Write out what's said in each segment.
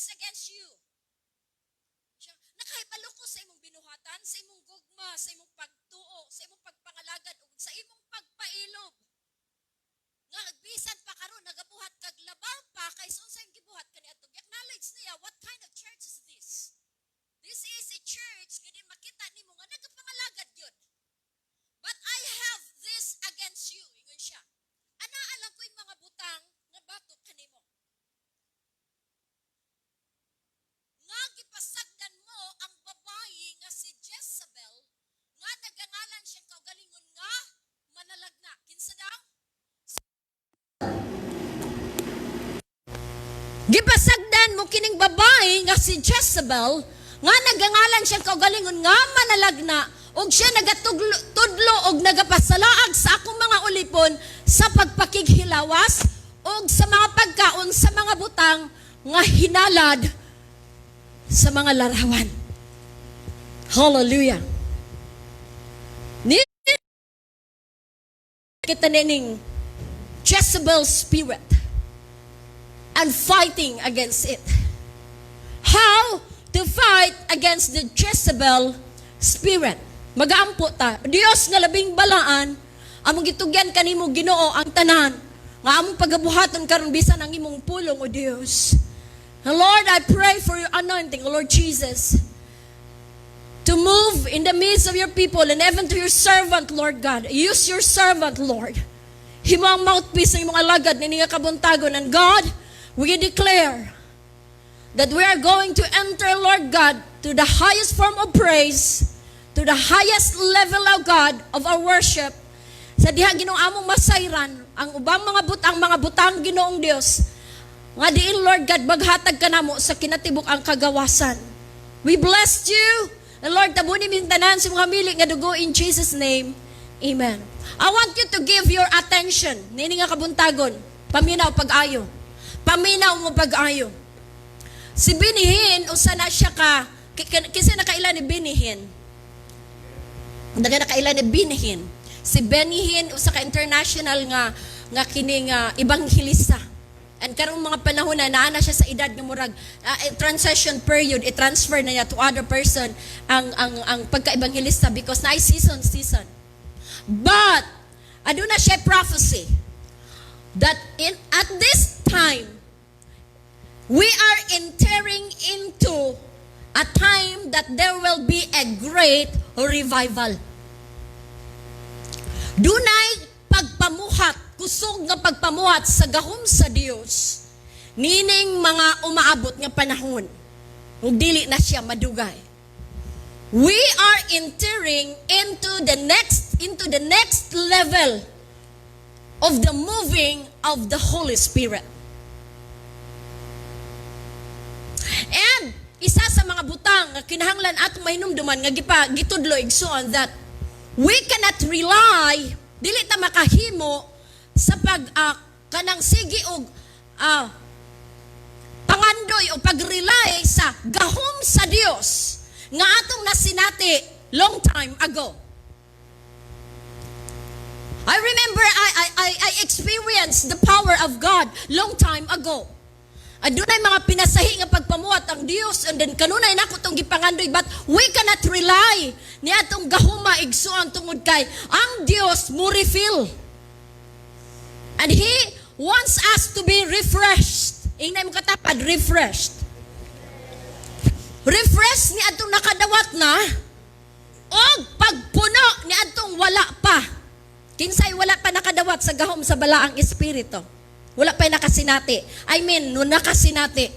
this against you." Siya, nakahibalo ko sa imong binuhatan, sa imong gugma, sa imong pagtuo, sa imong pagpangalagad, ug sa imong pagpailob. Nga bisan pa karon nagabuhat kag labaw pa kaysa unsa imong gibuhat kaniadto. Acknowledge niya, what kind of church is this? This is a church nga di makita nimo nga nagapangalagad yun. "But I have this against you," ingon siya. Anaa lang ko'y mga butang nga batok kanimo. Nga gipasagdan mo ang babayi nga si Jezebel nga nagangalan siyang kaugalingon nga manalagna. Kinsa daw? Gipasagdan mo kining babae nga si Jezebel nga nagangalan siyang kaugalingon nga manalagna ug siya nagatudlo og nagapasalaag sa akong mga ulipon sa pagpakighilawas ug sa mga pagkaon sa mga butang nga hinalad sa mga larawan. Hallelujah. Ni kita nining Jezebel spirit and fighting against it. How to fight against the Jezebel spirit? Magaampo ta. Diyos nga labing balaan, among gitugyan kanimo, Ginoo, ang tanan nga among pagabuhaton karon bisan ang imong pulong, o Dios. And Lord, I pray for your anointing, O Lord Jesus, to move in the midst of your people and even to your servant, Lord God. Use your servant, Lord. Himo ang mouthpiece ng imong alagad nini nga kabuntagon. And God, we declare that we are going to enter, Lord God, to the highest form of praise, to the highest level of God of our worship. Sa diha, Ginoo, among masayran ang ubang mga butang, Ginoong Dios, nga diin, Lord God, maghatag ka namo sa kinatibuk-ang kagawasan. We blessed you. And Lord, tabuni ming tanan sa mga mili nga dugo in Jesus' name. Amen. I want you to give your attention. Nini nga kabuntagon. Paminaw pag-ayo. Paminaw mo pag-ayo. Si Benny Hinn, usa na siya ka, kasi nakaila ni Benny Hinn. Daga nakaila ni Benny Hinn. Si Benny Hinn, usa ka international nga kini nga ebanghelista. And karong mga panahon na naa na siya sa edad nga murag transition period, i-transfer na niya to other person ang pagka-ebanghelista because naay season season. But aduna siya prophecy that in at this time we are entering into a time that there will be a great revival. Dunay pagpamuhat, kusog nga pagpamuhat sa gahom sa Dios nining mga umaabot nga panahon. Ug dili na siya madugay. We are entering into the next level of the moving of the Holy Spirit. And isa sa mga butang nga kinahanglan atong mahinumduman nga gipa gitudlo, igsoon, that we cannot rely, dili ta makahimo sa pag kanang sige og pangandoy o pag-rely sa gahom sa Dios nga atong nasinati long time ago. I remember I experienced the power of God long time ago. Adunay mga pinasahi nga pagpamuhat ang Dios and then kanunay nako tong gipangandoy, but we cannot rely ni atong gahuma, igsuon, tungod kay ang Dios mo refill. And He wants us to be refreshed. Ingnan mo katapad, refreshed. Refresh ni atong nakadawat na og pagpuno ni atong wala pa. Kinsay wala pa nakadawat sa gahom sa balaang espiritu? Wala pa nakasinati. I mean, no nakasinati.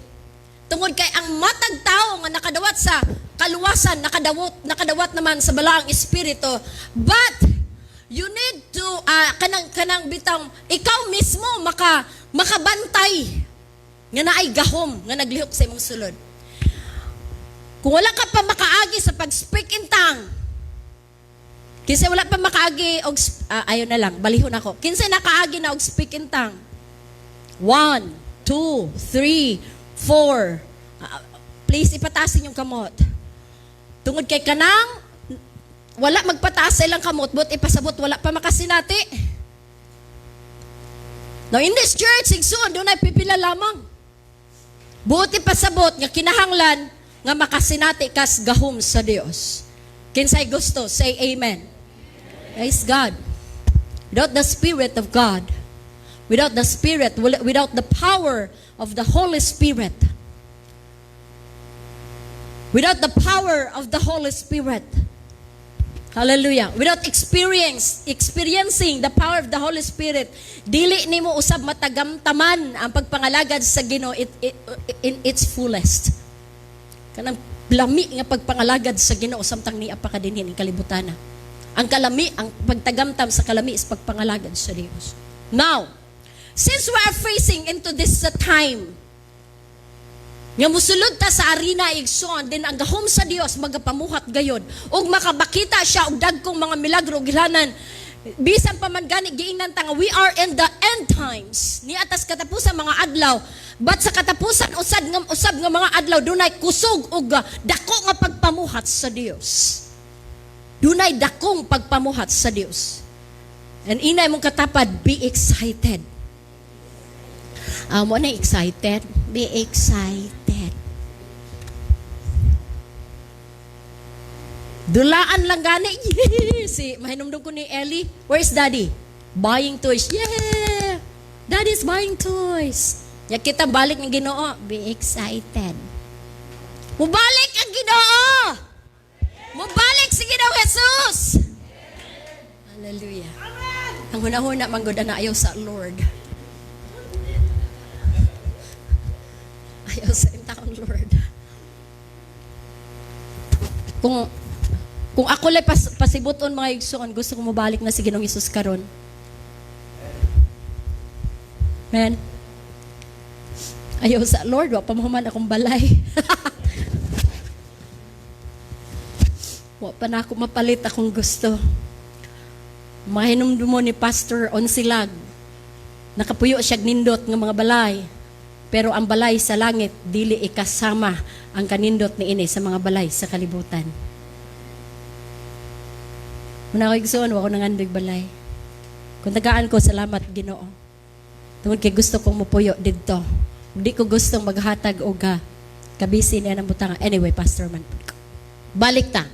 Tungod kay ang matag tao nga nakadawat sa kaluwasan, nakadawat naman sa balaang espiritu. But you need to kanang bitang ikaw mismo makabantay nga naay gahom nga naglihok sa imong sulod. Kung wala ka pa makaagi sa pag-speak in tongue, kinsa wala pa makaagi og ayo na lang, balihon ako. Kinsa nakaagi na og speak in tongue? One, two, three, four. Please ipataasin yung kamot. Tungod kay kanang wala magpataas sa ilang kamot, but ipasabot wala pa makasinati. Now in this church, igsoon, dunay pipila lamang. Buot ipasabot nga kinahanglan nga makasinati kas gahom sa Dios. Kinsay gusto, say amen. Praise God. Without the Spirit of God, without the Spirit, without the power of the Holy Spirit, without the power of the Holy Spirit, hallelujah. Without experiencing the power of the Holy Spirit, dili nimo usab matagamtaman ang pagpangalagad sa Ginoo in its fullest. Kanang lami nga pagpangalagad sa Ginoo samtang nia pa ka dinhi ning kalibutan. Ang kalami, ang pagtagamtam sa kalami is pagpangalagad sa Dios. Now, since we are facing into this time nga musulod ta sa arena, igsoon, din ang gahom sa Dios magapamuhat gayod ug makabakita siya og dagkong mga milagro ug gilanan, bisan pa man gani giingnan ta nga we are in the end times, nia tas katapusan mga adlaw, but sa katapusan usad nga usab nga mga adlaw, dunay kusog ug dako nga pagpamuhat sa Dios. Dunay dakong pagpamuhat sa Dios. And inay mong katapad, "Be excited." Mo na excited, be excited. Dulaan lang gani. Si mahinumdum ko ni Ellie. "Where's Daddy?" "Buying toys." "Yeah! Daddy's buying toys." Ya kita balik ng Ginoo. Be excited. Mubalik ang Ginoo! Mubalik si Ginoong Jesus! Hallelujah. Ang hunahuna man gud ana, ayaw sa Lord. Ayaw sa taon, Lord. Kung ako lay pasibuton, mga igsoon, gusto ko mobalik na si Ginoong Hesus karon. Man. Ayaw sa Lord, wa pa mahuman akong balay. Wa pa na ako mapalit akong gusto. Mahinumdum mo ni Pastor Onsilag. Nakapuyo siya nindot nga mga balay. Pero ang balay sa langit, dili ikasama ang kanindot ni ini sa mga balay sa kalibutan. Muna ko, igsoon, wa ko nangandoy balay. Kung tagaan ko, salamat Ginoo. Tungod kay gusto kong mupuyo didto. Di ko gustong maghatag og kabisi niya ng butanga. Anyway, pastor man pud ko. Balik ta.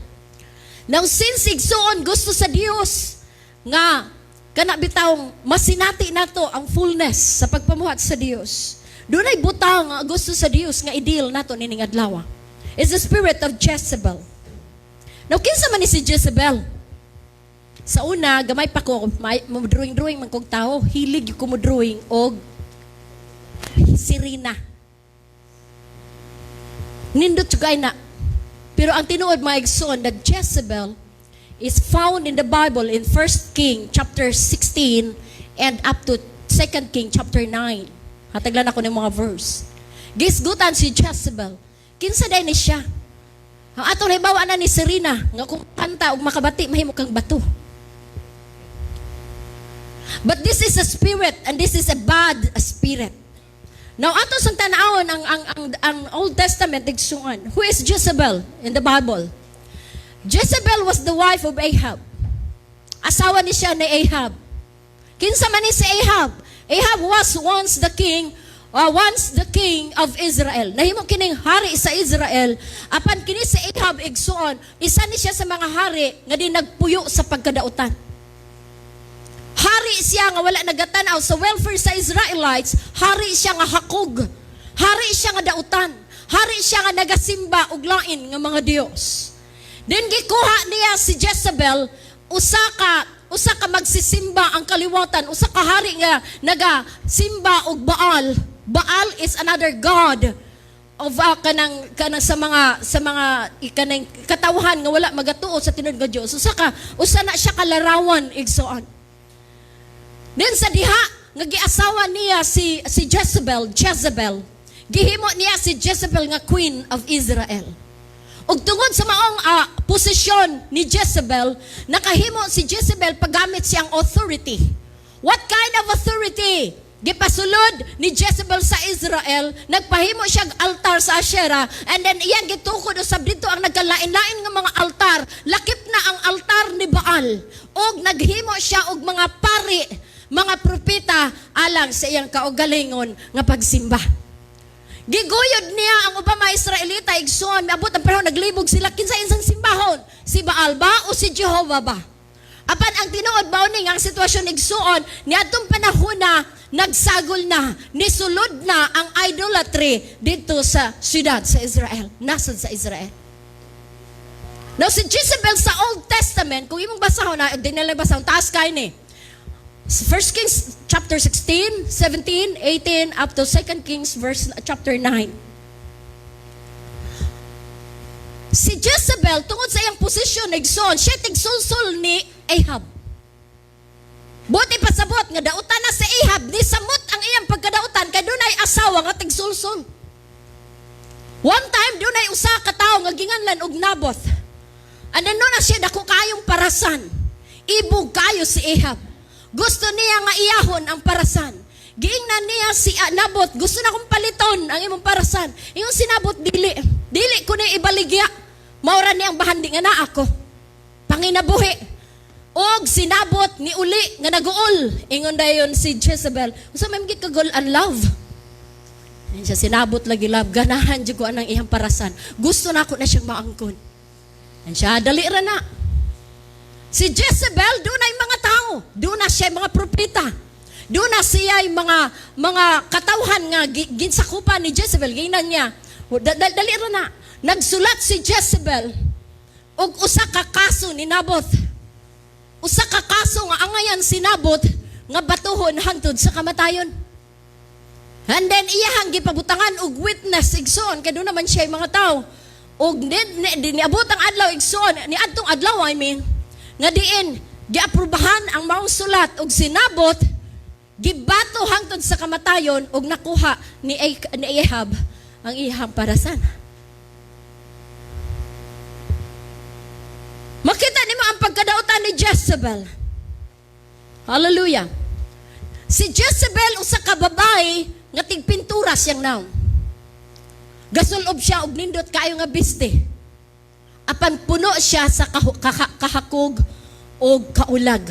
Now, since, igsoon, gusto sa Dios nga kana bitawng masinati nato ang fullness sa pagpamuhat sa Dios. Dunay butang nga gusto sa Dios nga i-deal nato nining adlaw. It's the spirit of Jezebel. Now, kinsa man ni si Jezebel? Sa una, gamay pa ko, mo drawing-drawing man kog tao, hilig ko mo drawing og sirena. Nindot jud na. Pero ang tinuod, mga igsoon, that Jezebel is found in the Bible in 1 King chapter 16 and up to 2 King chapter 9. Hataglan ako ng mga verse. Gisgutan si Jezebel. Kinsa day ni siya? Ang atong halimbawa na ni sirena, nga kung kanta og makabati, mahimo kang bato. But this is a spirit and this is a bad spirit. Now, ato sang tan-awon ang Old Testament, igsuon. Who is Jezebel in the Bible? Jezebel was the wife of Ahab. Asawa ni siya ni Ahab. Kinsa man ni si Ahab? Ahab was once the king of Israel. Nahimo kining hari sa Israel. Apan kini si Ahab, igsuon, isa ni siya sa mga hari nga di nagpuyo sa pagkadautan. Hari siya nga wala nagatanaw sa welfare sa Israelites, hari siya nga hakog. Hari siya nga dautan. Hari siya nga nagasimba og lain nga mga Dios. Then gikuha niya si Jezebel, usa ka magsisimba ang kaliwatan, usa ka hari nga nagasimba og Baal. Baal is another god of kanang sa mga kanang katawhan nga wala magatuo sa tinuod nga Dios. Usa na siya kalarawan, igsoon. Then sa diha nga giasawa niya si Jezebel, gihimo niya si Jezebel nga queen of Israel. Ug tungod sa maong posisyon ni Jezebel, nakahimo si Jezebel paggamit siyang authority. What kind of authority? Gipasulod ni Jezebel sa Israel, nagpahimo siya altar sa Asherah, and then iyang gitukod usab dito ang nagkalain-lain nga mga altar. Lakip na ang altar ni Baal. Og naghimo siya og mga pari, mga propeta alang sa iyang kaugalingon nga pagsimba. Giguyod niya ang ubang mga Israelita, igsoon, miabot ang panahon, naglibog sila, kinsa insang simbahon? Si Baal ba o si Jehovah ba? Apan ang tinuod mao ni ang sitwasyon, igsuon, niadtong panahon na nagsagol na, nisulod na ang idolatry dito sa siyudad sa Israel, nasod sa Israel. Now si Jezebel sa Old Testament, kung imong basahon na, di nila basahon, taas kay ni. 1 Kings chapter 16, 17, 18, up to 2 Kings verse chapter 9. Si Jezebel, tungod sa iyang posisyon, igsoon, siya tigsulsul ni Ahab. Buti pasabot nga dautan na si Ahab, ni samot ang iyang pagkadautan kay dunay asawa nga tigsulsul. One time, dunay usa ka tawo nga ginganlan og Naboth. Ano na siya, dako kayong parasan. Ibog kayo si Ahab. Gusto niya nga iyahon ang parasan. Giingnan niya si Naboth, "Gusto na kong paliton ang imong parasan." Ingon si Naboth, "Dili. Dili ko na ibaligya. Maura ni ang bahandi nga naa ako. Panginabuhi." Og si Naboth ni uli nga naguol. Ingon dayon si Jezebel, "Unsa may kagul ang love?" Yan siya, si Naboth lagi, "Love, ganahan jud ko anang iyang parasan. Gusto na ako na siyang maangkon." Yan siya, dali ra na. Si Jezebel, dunay mga tao. Doon na siya mga propeta. Doon na siya yung mga katawhan nga ginsakupan ni Jezebel. Ginan niya. Dali ra na. Nagsulat si Jezebel og usa ka kaso ni Naboth. Usa ka kaso nga angayan si Naboth nga batuhon hangtod sa kamatayon. And then iyahang gipabutangan og witness, igsoon, kay doon naman siya yung mga tao. Og di, niabot ang adlaw, igsoon, ni adtong adlaw, I mean, nga diin giaprobahan ang maong sulat og si Naboth gibato hangtod sa kamatayon og nakuha ni Ahab ang iyahang parasan. Makita nimo ang pagkadautan ni Jezebel. Hallelujah. Si Jezebel, usa ka babae nga tigpintura siyang nawong. Gasulob siya og nindot kaayo nga biste. Apan puno siya sa kahakog og kaulag.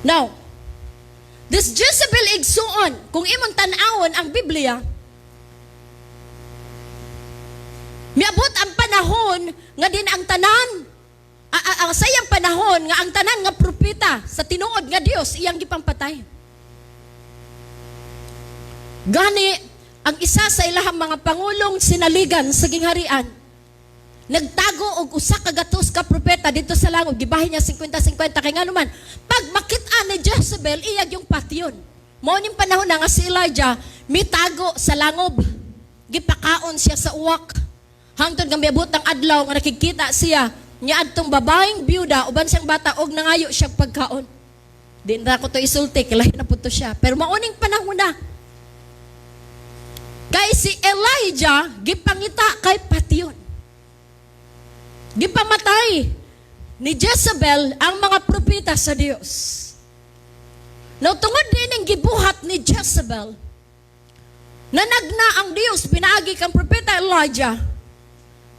Now, this Jezebel, igsuon, kung imong tan-awon ang Biblia, miabot ang panahon nga din ang tanan, ang sayang panahon nga ang tanan nga propeta sa tinuod nga Dios iyang gipampatay. Gani, ang isa sa ilahang mga pangulong sinaligan sa gingharian, nagtago og usa ka gatos ka propeta dito sa langob, gibahin niya 50-50 kay ngano man pag makit-an ni Jezebel, iyag yung patyon. Mao ning panahon na nga si Elijah mitago sa langob. Gipakaon siya sa uwak. Hangtod nga miabot ang adlaw nga nakikita siya niya adtong babaeng byuda uban siyang bata og nangayo siya pagkaon. Di na ko to isulti, kay lahi na pud to siya. Pero mauning panahon na. Kay si Elijah gipangita kay patyon. Gipamatay ni Jezebel ang mga propeta sa Dios. Now, tungod din ang gibuhat ni Jezebel, nanagna ang Dios pinaagi kang propeta Elijah,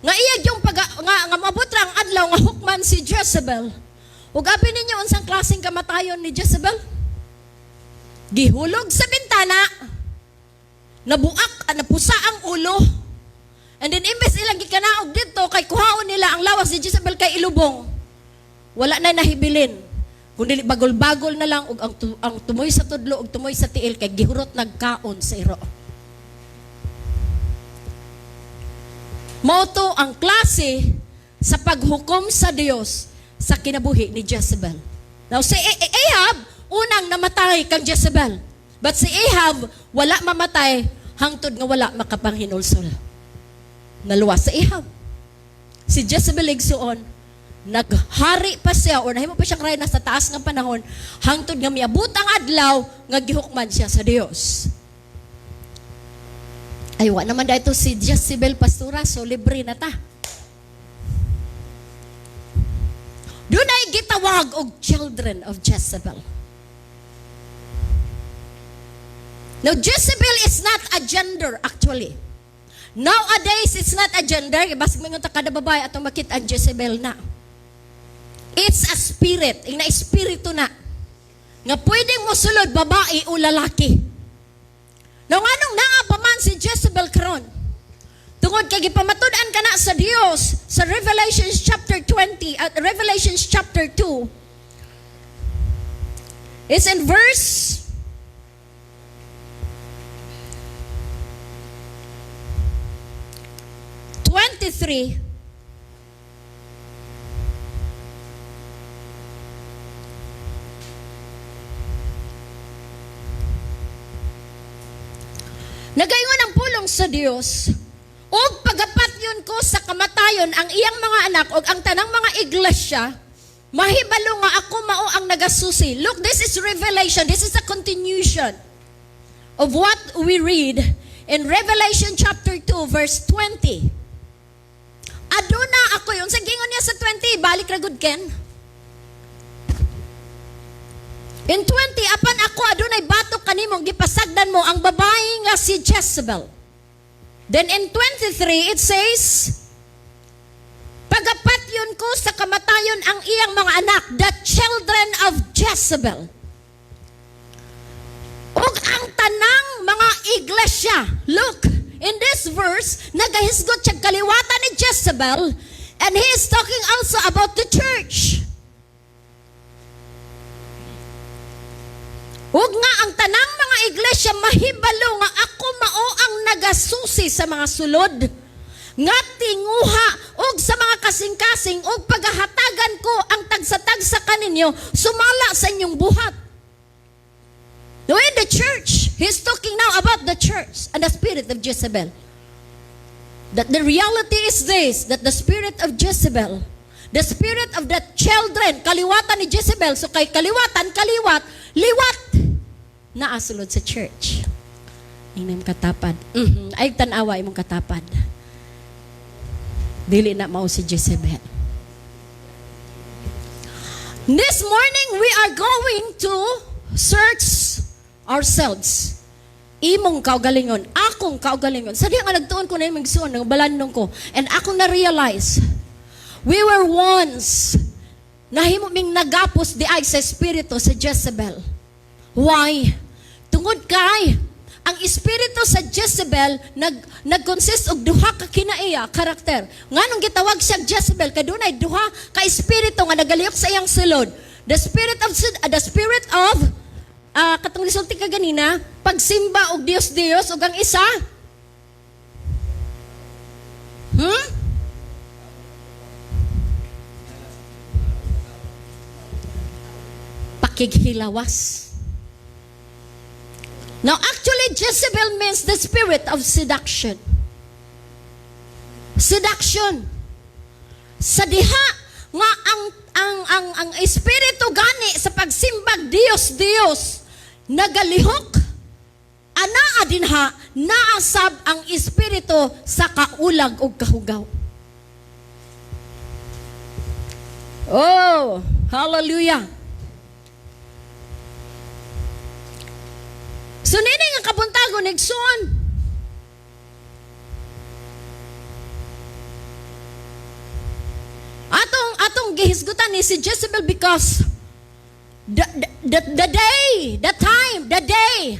nga iya yung pag, nga maabot ra ang adlaw nga hukman si Jezebel. Ug abi ninyo unsang klaseng kamatayon ni Jezebel? Gihulog sa bintana, nabuak, napusa ang ulo. And then imbes ilang gikanaog dito kay kuhaon nila ang lawas ni Jezebel kay ilubong. Wala na nahibilin. Kung dili bagol-bagol na lang ug ang tumoy sa tudlo ug tumoy sa tiil kay gihurot nagkaon sa iro. Mao to ang klase sa paghukom sa Dios sa kinabuhi ni Jezebel. Now si Ahab unang namatay kang Jezebel. But si Ahab wala mamatay hangtod nga wala makapanghinulsol. Naluwas sa Ahab. Si Jezebel, igsuon, naghari pa siya or nahimo pa siyang reyna sa taas nga panahon hangtod nga miabot ang adlaw nga gihukman siya sa Dios. Ay, wa naman dahito si Jezebel, pastora, so libre na ta. Dunay gitawag og children of Jezebel. Now, Jezebel is not a gender actually. Nowadays, it's not a gender. Basig mga ta kada babae atong makita ang Jezebel na. It's a spirit. Ing na espiritu na. Nga pwedeng mosulod babae o lalaki. Now, nganong naa pa man si Jezebel karon? Tungod kay gipamatud-an kana sa Dios sa Revelations chapter 20 at Revelations chapter 2. It's in verse 23. Nagaingon ang pulong sa Dios, "Ug pagapatyon ko sa kamatayon ang iyang mga anak ug ang tanang mga iglesia, mahibalo nga ako mao ang nagasusi." Look, this is Revelation. This is a continuation of what we read in Revelation chapter 2 verse 20. Aduna ako yung sa gingon niya sa 20, balik ra gud, Ken. In 20, "Apan ako adunay batok kanimong gipasagdan mo ang babae nga si Jezebel." Then in 23, it says, "Pagapatyon ko sa kamatayon ang iyang mga anak, the children of Jezebel. Ug ang tanang mga iglesia." Look, in this verse, nagahisgot siya kaliwatan ni Jezebel, and he is talking also about the church. "Ug nga ang tanang mga iglesia mahibalo nga ako mao ang nagasusi sa mga sulod nga tinguha ug sa mga kasing-kasing, ug pagahatagan ko ang tagsa-tagsa kaninyo sumala sa inyong buhat." Now in the church, he's talking now about the church and the spirit of Jezebel. That the reality is this, that the spirit of Jezebel, the spirit of the children, kaliwatan ni Jezebel, so kay kaliwatan, kaliwat, liwat, naa sulod sa church. Ingnan katapad. Ay, tanawa imong katapad. Dili na mao si Jezebel. This morning, we are going to search ourselves. Imong kaugalingon, akong kaugalingon. Sa diha nga nagtuon ko na yung magsuon, ng balandong ko. And akong na-realize, we were once, nahimo ming nagapos diay sa espiritu sa Jezebel. Why? Tungod kay, ang espiritu sa Jezebel nag-consist og duha ka kinaiya, karakter. Nganong gitawag siya Jezebel? Kay dunay duha ka espiritu nga nagalihok sa iyang sulod. The spirit of katong gisulti ka ganina, pagsimba og Dios Dios, ug ang isa? Hmm? Pakighilawas. Now, actually, Jezebel means the spirit of seduction. Seduction. Sa diha nga ang espiritu gani sa pagsimbag Dios Dios nagalihok, anaa dinha naasab ang espiritu sa kaulag ug kahugaw. Oh, hallelujah. So nini nga kabuntagon, igsoon, atong gihisgutan ni si Jezebel because the day, the time, the day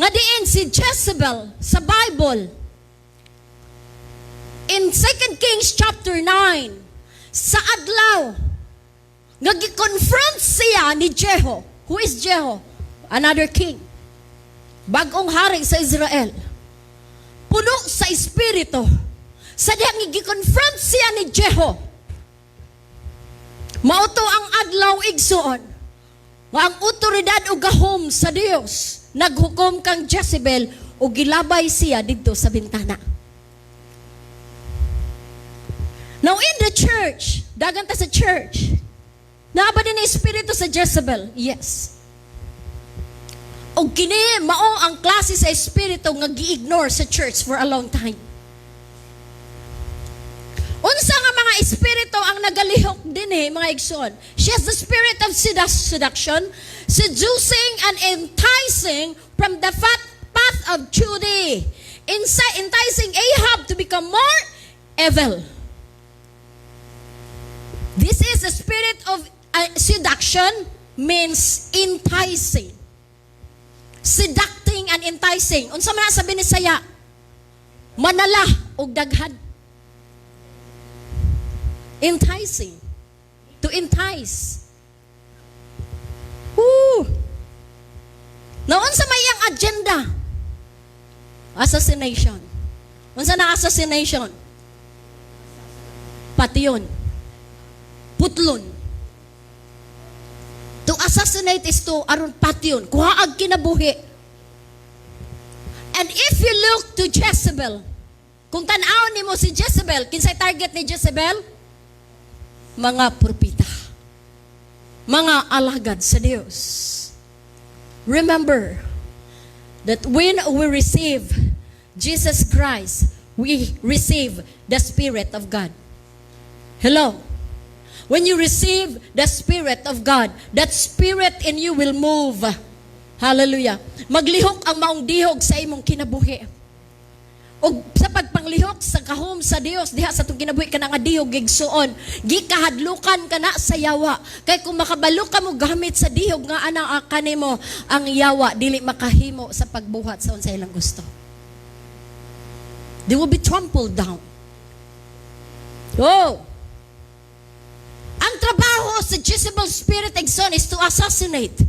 nga diin si Jezebel sa Bible in 2 Kings chapter 9, sa adlaw nga gi-confront siya ni Jehu. Who is Jehu? Another king. Bagong hari sa Israel. Puno sa espiritu. Sa dihang gi-confront siya ni Jehu. Mao to ang adlaw, igsoon, nga ang otoridad o gahom sa Dios naghukom kang Jezebel o gilabay siya didto sa bintana. Now in the church, dagan ta sa church, naa ba din ang espiritu sa Jezebel? Yes. O kini mao ang klase sa espiritu nga gi-ignore sa church for a long time. Unsa nga mga espiritu ang nagalihok dinhi, mga igsoon? She has the spirit of seduction, seducing and enticing from the path of Judy, enticing Ahab to become more evil. This is the spirit of seduction, means enticing, seducting. Attracting and enticing. Unsa man na sa Binisaya? Manala og daghan. Enticing. To entice. Woo! Now, unsa may iyang agenda? Assassination. Unsa na assassination? Patyon. Putlon. To assassinate is to aron patyon, kuhaag kinabuhi. And if you look to Jezebel, kung tan-awon nimo si Jezebel, kinsay target ni Jezebel? Mga propeta. Mga alagad sa Dios. Remember that when we receive Jesus Christ, we receive the Spirit of God. Hello? When you receive the Spirit of God, that Spirit in you will move. Hallelujah. Maglihok ang maong dihog sa imong kinabuhi. Og sa pagpanglihok sa gahom sa Dios diha sa atong kinabuhi, kana nga dihog, igsuon, gikahadlukan ka na sa yawa, kay kung makabalo ka mo gamit sa dihog nga ana kanimo, ang yawa dili makahimo sa pagbuhat sa unsa ilang gusto. They will be trampled down. Oh, ang trabaho sa Jezebel spirit, igsoon, is to assassinate,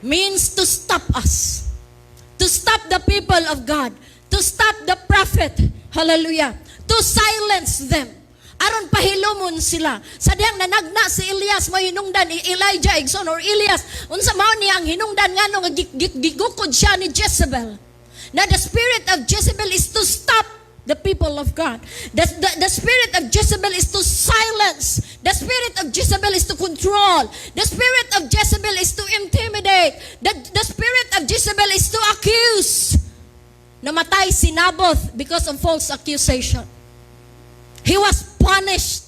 means to stop us, to stop the people of God, to stop the prophet. Hallelujah. To silence them. Aron pahilumon sila. Sa dihang nanagna si Elias, may hinungdan ni Elijah, igsoon, or Elias, unsa mao niya ang hinungdan, ngano nga gigukod siya ni Jezebel? Now, the spirit of Jezebel is to stop the people of God. The spirit of Jezebel is to silence. The spirit of Jezebel is to control. The spirit of Jezebel is to intimidate. The spirit of Jezebel is to accuse. Namatay si Naboth because of false accusation. He was punished.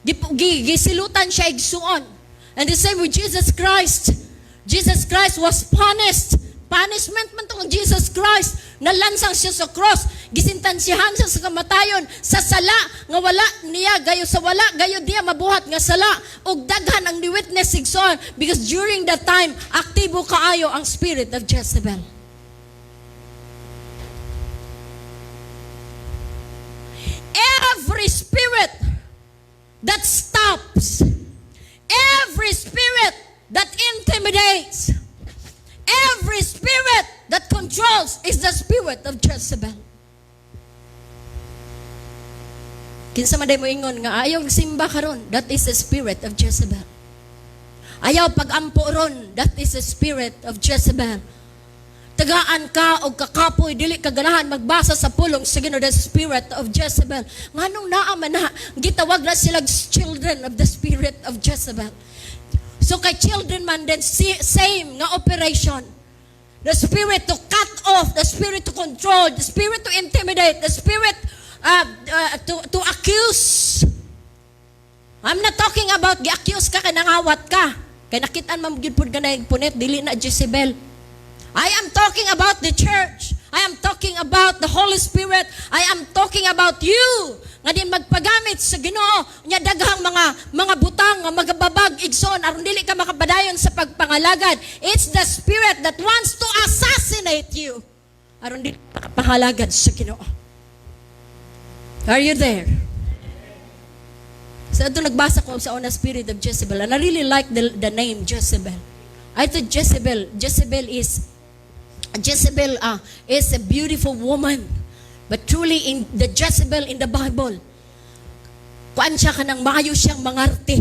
Gisilutan siya, igsuon. And the same with Jesus Christ. Jesus Christ was punished. Punishment man tong Jesus Christ. Nalansang siya sa cross. Gisintansyahan siya sa kamatayon sa sala nga wala niya gayo, sa wala gayo diya mabuhat nga sala. Ug daghan ang ni witness, igsoon, because during that time aktibo kaayo ang spirit of Jezebel. Every spirit that stops, every spirit that intimidates, every spirit that controls is the spirit of Jezebel. Kinsa man day mo ingon nga ayaw simba karon, that is the spirit of Jezebel. Ayaw pag-ampo ron, that is the spirit of Jezebel. Tagaan ka og kakapoy, dili ka ganahan magbasa sa pulong sa Ginoo, the spirit of Jezebel. Nganong naa man na, gitawag na sila children of the spirit of Jezebel? So kay children man din, same nga operation. The spirit to cut off, the spirit to control, the spirit to intimidate, the spirit to accuse. I'm not talking about gi-accuse ka kay nangawat ka. Kay nakitaan man gyud pud ka na punit, dili na Jezebel. I am talking about the church. I am talking about the Holy Spirit. I am talking about you. Nga din magpagamit sa Ginoo nya daghang mga butang nga magababag, igsoon, aron dili ka makapadayon sa pagpangalagad. It's the spirit that wants to assassinate you aron dili ka makapangalagad sa Ginoo. Are you there? Sa ito nagbasa ko sa una, spirit of Jezebel, and I really like the name Jezebel. I thought Jezebel is a beautiful woman. But truly, in the Jezebel in the Bible, kuan siya, kanang maayo siyang mangarte.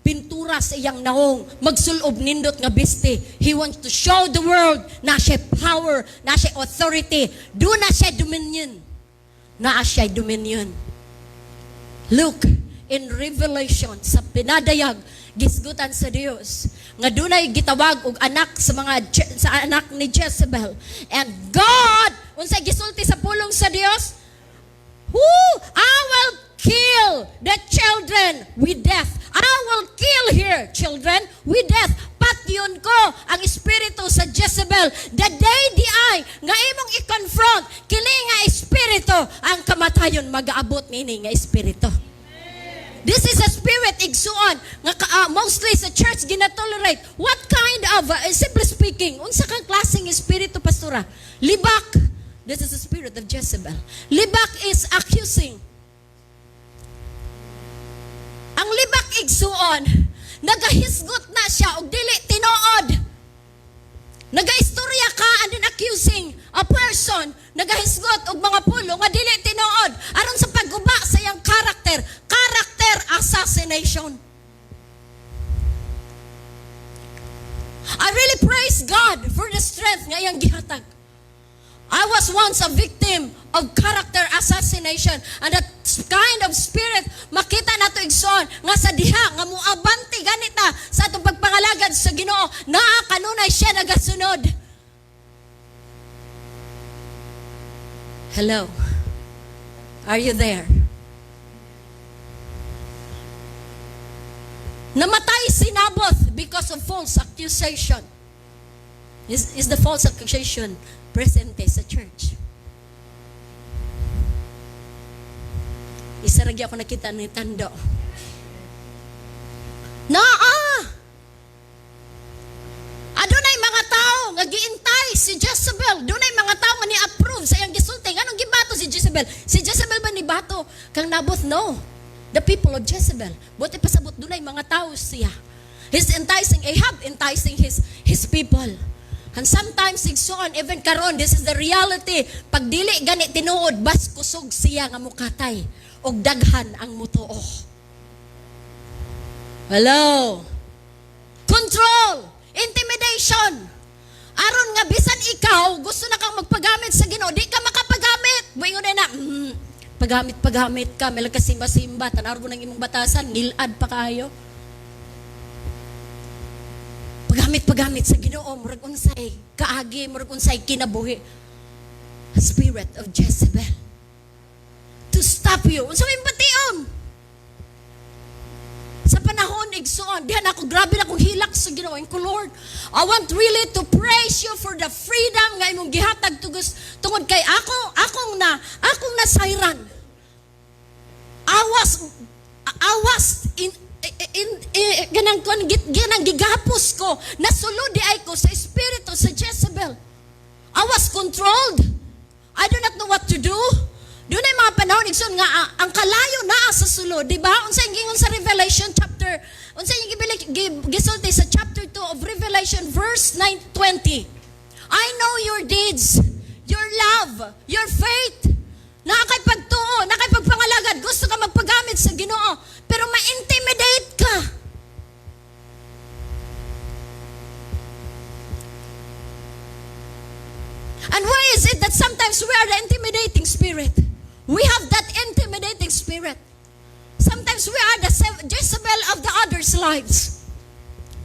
Pintura sa iyang naong, magsulob nindot nga biste. He wants to show the world na siya power, na siya authority, duna siya dominion. Naa siya dominion. Look, in Revelation, sa pinadayag, gisgutan sa Dios nga dunay gitawag og anak sa anak ni Jezebel. And God, unsay gisulti sa pulong sa Dios? Who I will kill the children with death. I will kill here children with death. Patyon ko ang espiritu sa Jezebel. The day di ay nga imong i-confront kini nga espiritu, ang kamatayon magaabot nini nga espiritu. This is a spirit, igsuon, nga mostly sa church gina-tolerate. What kind of, simply speaking, unsa kang klaseng espiritu, pastora? Libak. This is the spirit of Jezebel. Libak is accusing. Ang libak, igsuon, nagahisgot na siya og dili tinuod. Nagaistorya ka and then accusing a person, nagahisgot og mga pulo nga dili tinuod aron sa pagguba sa iyang character, character assassination. I really praise God for the strength nga iyang gihatag. I was once a victim of character assassination, and that kind of spirit, makita nato, igsoon, nga sa diha nga muabante ganita sa atong pagpangalagad sa Ginoo, naa kanunay siya nagasunod. Hello. Are you there? Namatay si Naboth because of false accusation. Is the false accusation presente sa church? Isa ra ako nakita ni Tando. Naa! Adunay mga tao nga giintay si Jezebel. Dunay mga tao nga ni-approve sa iyang gisulti. Nganong gibato si Jezebel? Si Jezebel ba ni bato kang Naboth? No. The people of Jezebel. Buti pasabot dunay mga tao siya. He's enticing Ahab, enticing his people. And sometimes, igsoon, even karon, this is the reality. Pag dili gani tinuod, bas kusog siya nga mukatay og daghan ang mutuo. Hello? Control! Intimidation! Aron nga bisan ikaw gusto na kang magpagamit sa Ginoo, di ka makapagamit. Moingon na, pagamit pagamit ka, may kasimba-simba, tan-aw mo ng imong batasan, ngilad pa kayo. Pagamit pagamit sa Ginoo, murag unsay kaagi, murag unsay kinabuhi. Spirit of Jezebel. To stop you. Unsa may bation? Sa panahon, igsoon, dihan ako, grabe na akong hilak sa Ginoo. Ko, "Lord, I want really to praise you for the freedom nga imong gihatag tugos, tungod kay akong nasayran. I was in ganang kon ganang gigapos ko, nasulod di ay ko sa espiritu sa Jezebel. I was controlled. I do not know what to do. Dunay mga panahon, igsoon, nga ang kalayo naa sa sulod, di ba? Unsa gingon sa Revelation chapter, unsa yung gisulti sa chapter 2 of Revelation verse 9 20? "I know your deeds, your love, your faith." Naa kay pagtuo, naa kay pagpangalagad, gusto ka magpagamit sa Ginoo, pero ma-intimidate ka. And why is it that sometimes we are the intimidating spirit? We have that intimidating spirit. Sometimes we are the Jezebel of the others' lives.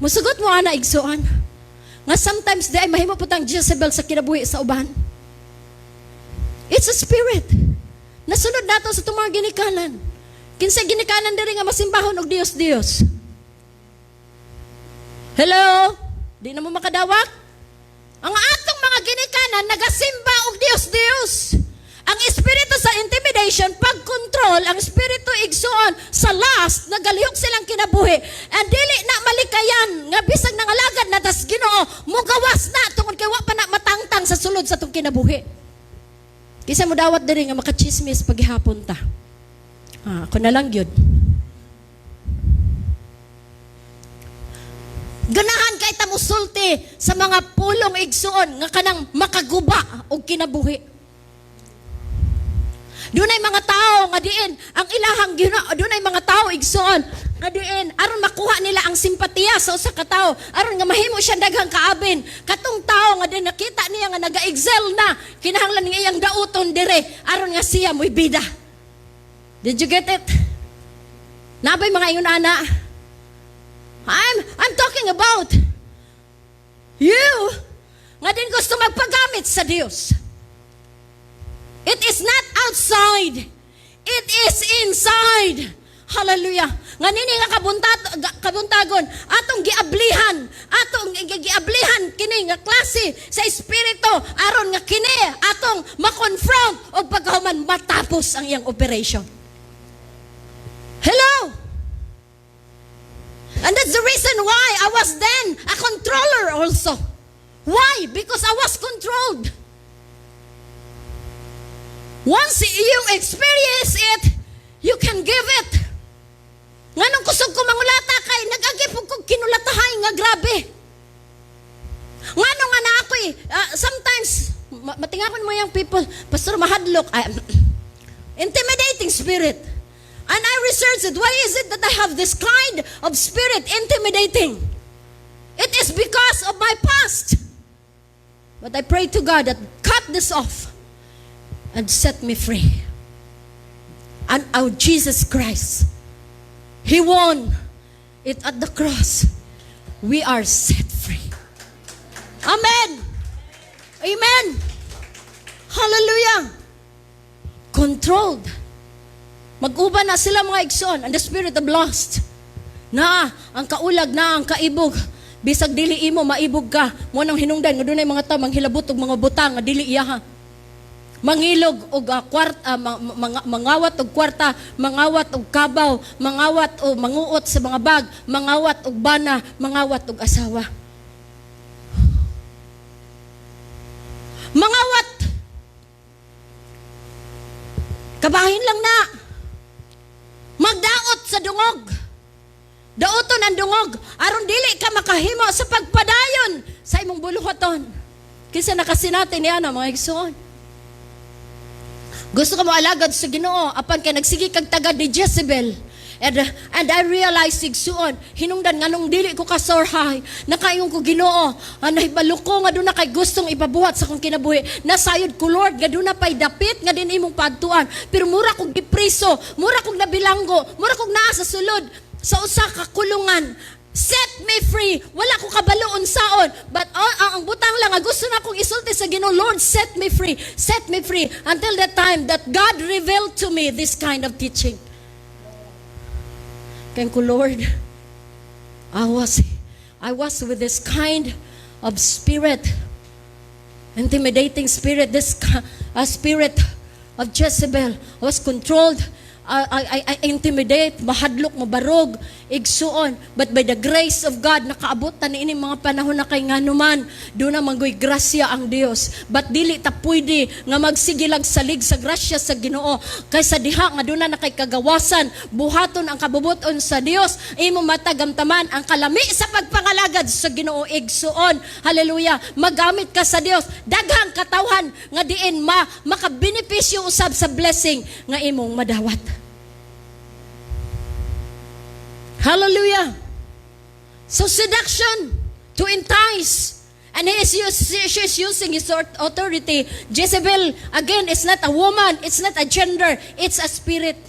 Musugot mo ana, igsuon, nga sometimes di ay mahimo pud tang Jezebel sa kinabuhi sa uban. It's a spirit. Nasunod nato sa itong mga ginikanan. Kinsa ginikanan diri nga masimbahon og Dios Dios? Hello? Di na mo makadawat? Ang atong mga ginikanan nagasimba og Dios Dios. Ang espiritu sa intimidation, pagkontrol, ang espiritu, igsuon, sa lust, nagalihok silang kinabuhi. And dili na malikayan nga bisag nangalagad na tas Ginoo, mugawas na tungod kay wa pa na matangtang sa sulod sa atong kinabuhi. Kinsa mo dawat diri nga makachismis paghihapon ta? Ah, ako na lang gyud. Ganahan kay ta musulti sa mga pulong, igsuon, nga kanang makaguba og kinabuhi. Dunay mga tao nga diin ang ilahang gina, dunay mga tao, igsuon, nga diin aron makuha nila ang simpatiya sa usa ka tawo, aron nga mahimo siya daghang kaabin, katong tao nga din nakita niya nga naga-excel na, kinahanglan nga iyang dauton dire aron nga siya mo'y bida. Did you get it? Naa bay mga ingon ana? I'm talking about you nga din gusto magpagamit sa Dios. It is not outside. It is inside. Hallelujah. Nga nini nga kabuntagon, atong giablihan, atong giablihan kini nga klase sa espiritu aron nga kini atong ma-confront og pagkahuman matapos ang iyang operation. Hello? And that's the reason why I was then a controller also. Why? Because I was controlled. Once you experience it, you can give it. Nganong kusog ko mangulata kay nag-agi pud kog kinulatahay nga grabe. Ngano nga na ako eh, sometimes, matingakon mo yung people, "Pastor, mahadlok." Ay, intimidating spirit. And I researched it. Why is it that I have this kind of spirit, intimidating? It is because of my past. But I pray to God that cut this off and set me free. And our Jesus Christ, He won it at the cross. We are set free. Amen. Amen. Hallelujah. Controlled. Mag-uban na sila, mga igsoon, and the spirit of lust. Na, ang kaulag na, ang kaibog. Bisag dili imo, maibog ka. Mao nang hinungdan, nga dunay mga tao, manghilabot og mga butang, nga dili iyaha. Mangilog og kwarta, mangawat og kwarta, mangawat og kabaw, mangawat o manguot sa mga bag, mangawat og bana, mangawat og asawa. Mangawat. Kabahin lang na. Magdaot sa dungog. Daoton ang dungog aron dili ka makahimo sa pagpadayon sa imong buluhaton. Kinsa nakasinati niya na, mga igsoon? Gusto ka mo alagad sa Ginoo apan kay nagsige kag tagad ni Jezebel. And I realized, igsuon, hinungdan nganong dili ko ka-soar high. Nakaingon ko, "Ginoo, nahibalo ko nga duna kay gustong ipabuhat sa akong kinabuhi. Nasayod ko, Lord, nga duna pay dapit nga din imong padtuan. Pero mura kog gipriso, mura kog nabilanggo, mura kog naa sa sulod sa usa ka kulungan. Set me free." Wala ko kabalo unsaon. But oh, ang butang lang, ang gusto na akong isulti sa Ginoo, "Lord, set me free. Set me free." Until the time that God revealed to me this kind of teaching. Kaya ko, "Lord, I was with this kind of spirit, intimidating spirit, this spirit of Jezebel. I was controlled. I intimidate, mahadlok, mabarog, igsuon. But by the grace of God, nakaabot ta niini mga panahon na kay nganuman, duna man goy grasya ang Dios. But dili ta pwede nga magsige lag salig sa grasya sa Ginoo kaysa diha nga duna na kay kagawasan, buhaton ang kabubuton sa Dios, imo matagamtaman ang kalami sa pagpangalagad sa Ginoo, igsuon. Hallelujah. Magamit ka sa Dios. Daghang katawhan nga diin ma makabenepisyo usab sa blessing nga imong madawat. Hallelujah. So seduction to entice. And she's using his authority. Jezebel, again, it's not a woman, it's not a gender, it's a spirit.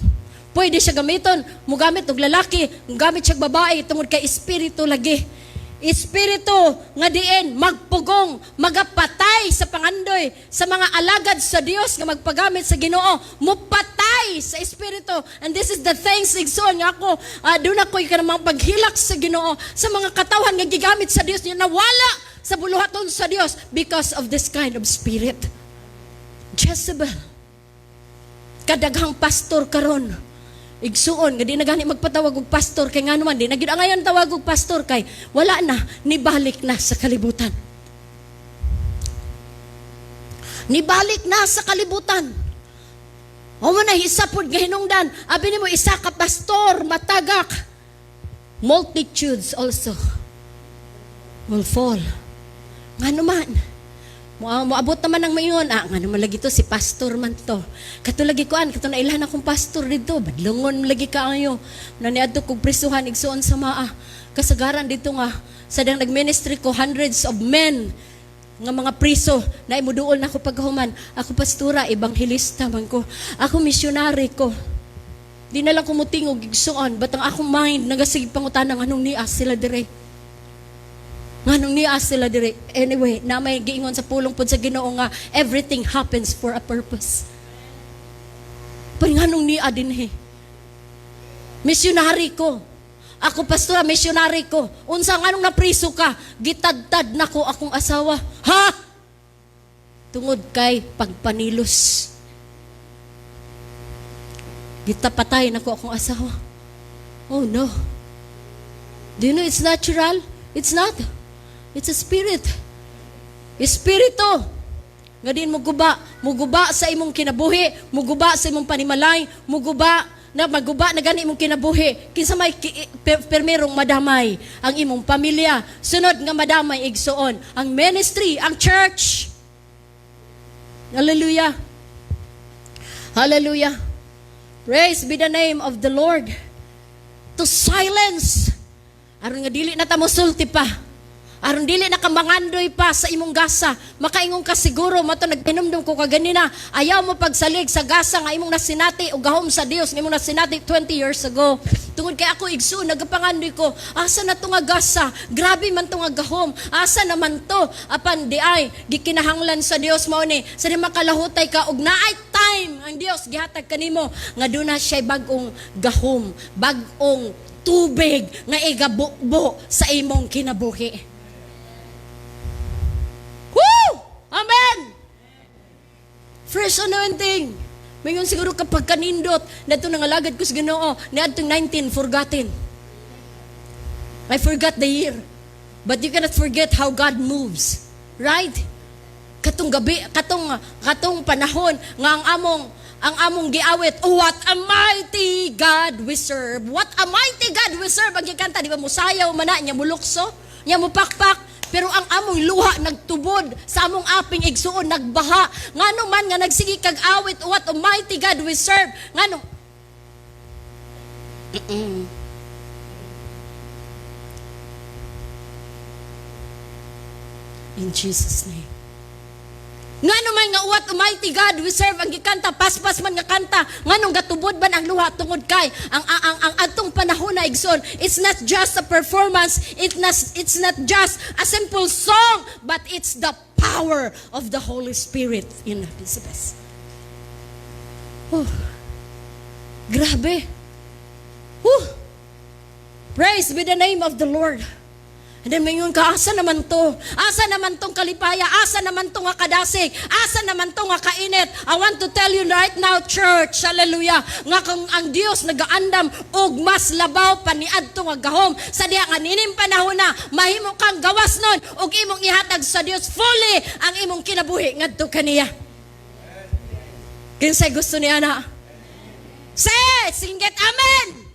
Pwede siya gamiton, mugamit og lalaki, mugamit siya og babae, tungod kay espiritu lagi. Espiritu nga diin magpugong, magapatay sa pangandoy sa mga alagad sa Dios nga magpagamit sa Ginoo, mupatay sa espiritu. And this is the things, igsoon, nga ako duna ko'y kanang paghilak sa Ginoo sa mga katawhan nga gigamit sa Dios nga nawala sa buluhaton sa Dios because of this kind of spirit. Jezebel. Kadaghang pastor karon, igsuon, nga di na gani magpatawag og pastor kay ngano man di na gyud angayan tawag og pastor kay wala na, nibalik na sa kalibutan. Nibalik na sa kalibutan. O mo na isa pod nga hinungdan, abi nimo isa ka pastor matagak, multitudes also will fall. Ngano man moabot naman ang mayon, ngano man lagi to, si pastor man to. Kato lagi kuan, kato na ilhan akong pastor dito, badlongon lagi kaayo. Na niadto kog prisuhan, igsuon sa maa. Kasagaran dito nga sa dang nagministry ko, hundreds of men nga mga priso na imuduol na ako pagkahuman. "Ako, pastora, ebanghelista man ko. Ako, misyonary ko." Di na lang ko mutingog, igsuon, but ang akong mind nagasige pangutana, nganong nia sila dire? Nganong niya sila dire? Anyway, na may giingon sa pulong pod sa Ginoo nga everything happens for a purpose. Pero nganong niya dinhi? "Missionary ko. Ako, pastora, missionary ko." "Unsa nganong napriso ka?" "Gitadtad nako akong asawa." "Ha?" "Tungod kay pagpanilos. Gitapatay nako akong asawa." Oh no. Do you know it's natural? It's not. It's a spirit. Espiritu. Nga din mo guba sa imong kinabuhi, muguba sa imong panimalay, muguba na maguba na gani imong kinabuhi. Kinsa may permerong madamay? Ang imong pamilya. Sunod nga madamay, igsuon, ang ministry, ang church. Hallelujah. Hallelujah. Praise be the name of the Lord. To silence. Aron nga dili na ta mosulti pa. Aron dili na ka mangandoy pa sa imong gasa. Makaingon ka siguro, mato naghinumdum ko kaganina, ayaw mo pagsalig sa gasa nga imong nasinati o gahom sa Dios nga imong nasinati 20 years ago. Tungod kay ako, igsuon, nagapangandoy ko, asa na to nga gasa? Grabe man to nga gahom. Asa naman to? Apan di ay gikinahanglan sa Dios mao ni sa di makalahutay ka og naay time ang Dios gihatag kanimo nga duna siya bag-ong gahom, bag-ong tubig nga igabubo sa imong kinabuhi. Woo! Amen! Fresh anointing. Mayon siguro kapag kanindot, na ito nangalagad ko sa Ginoo, niadtong 19, forgotten. I forgot the year. But you cannot forget how God moves. Right? Katong gabi, katong panahon nga ang among giawit, "Oh, what a mighty God we serve. What a mighty God we serve." Ang gikanta, di ba, musayaw man na, niya mulukso, niya mupakpak, pero ang among luha nagtubod sa among aping, igsuon, nagbaha. Ngano man nga nagsige kag awit, "What a mighty God we serve"? Ngano? In Jesus' name. Ngano man nga "What a mighty God we serve" ang gikanta, paspas man nga kanta, nganong gatubod man ang luha? Tungod kay ang atong panahon na, igsoon, it's not just a performance, it's not just a simple song, but it's the power of the Holy Spirit in Elizabeth. Oh. Grabe. Whew. Praise be the name of the Lord. And then mayon ka, asa naman to? Asa naman tong kalipaya? Asa naman tong nga kadasig? Asa naman tong nga kainit? I want to tell you right now, church, hallelujah, nga kung ang Dios nagaandam og mas labaw pa niadto nga gahom sa diha nga nining panahon na mahimo kang gawas nun og imong ihatag sa Dios fully ang imong kinabuhi ngadto kaniya. Kinsay gusto niya na? Say, singgit amen!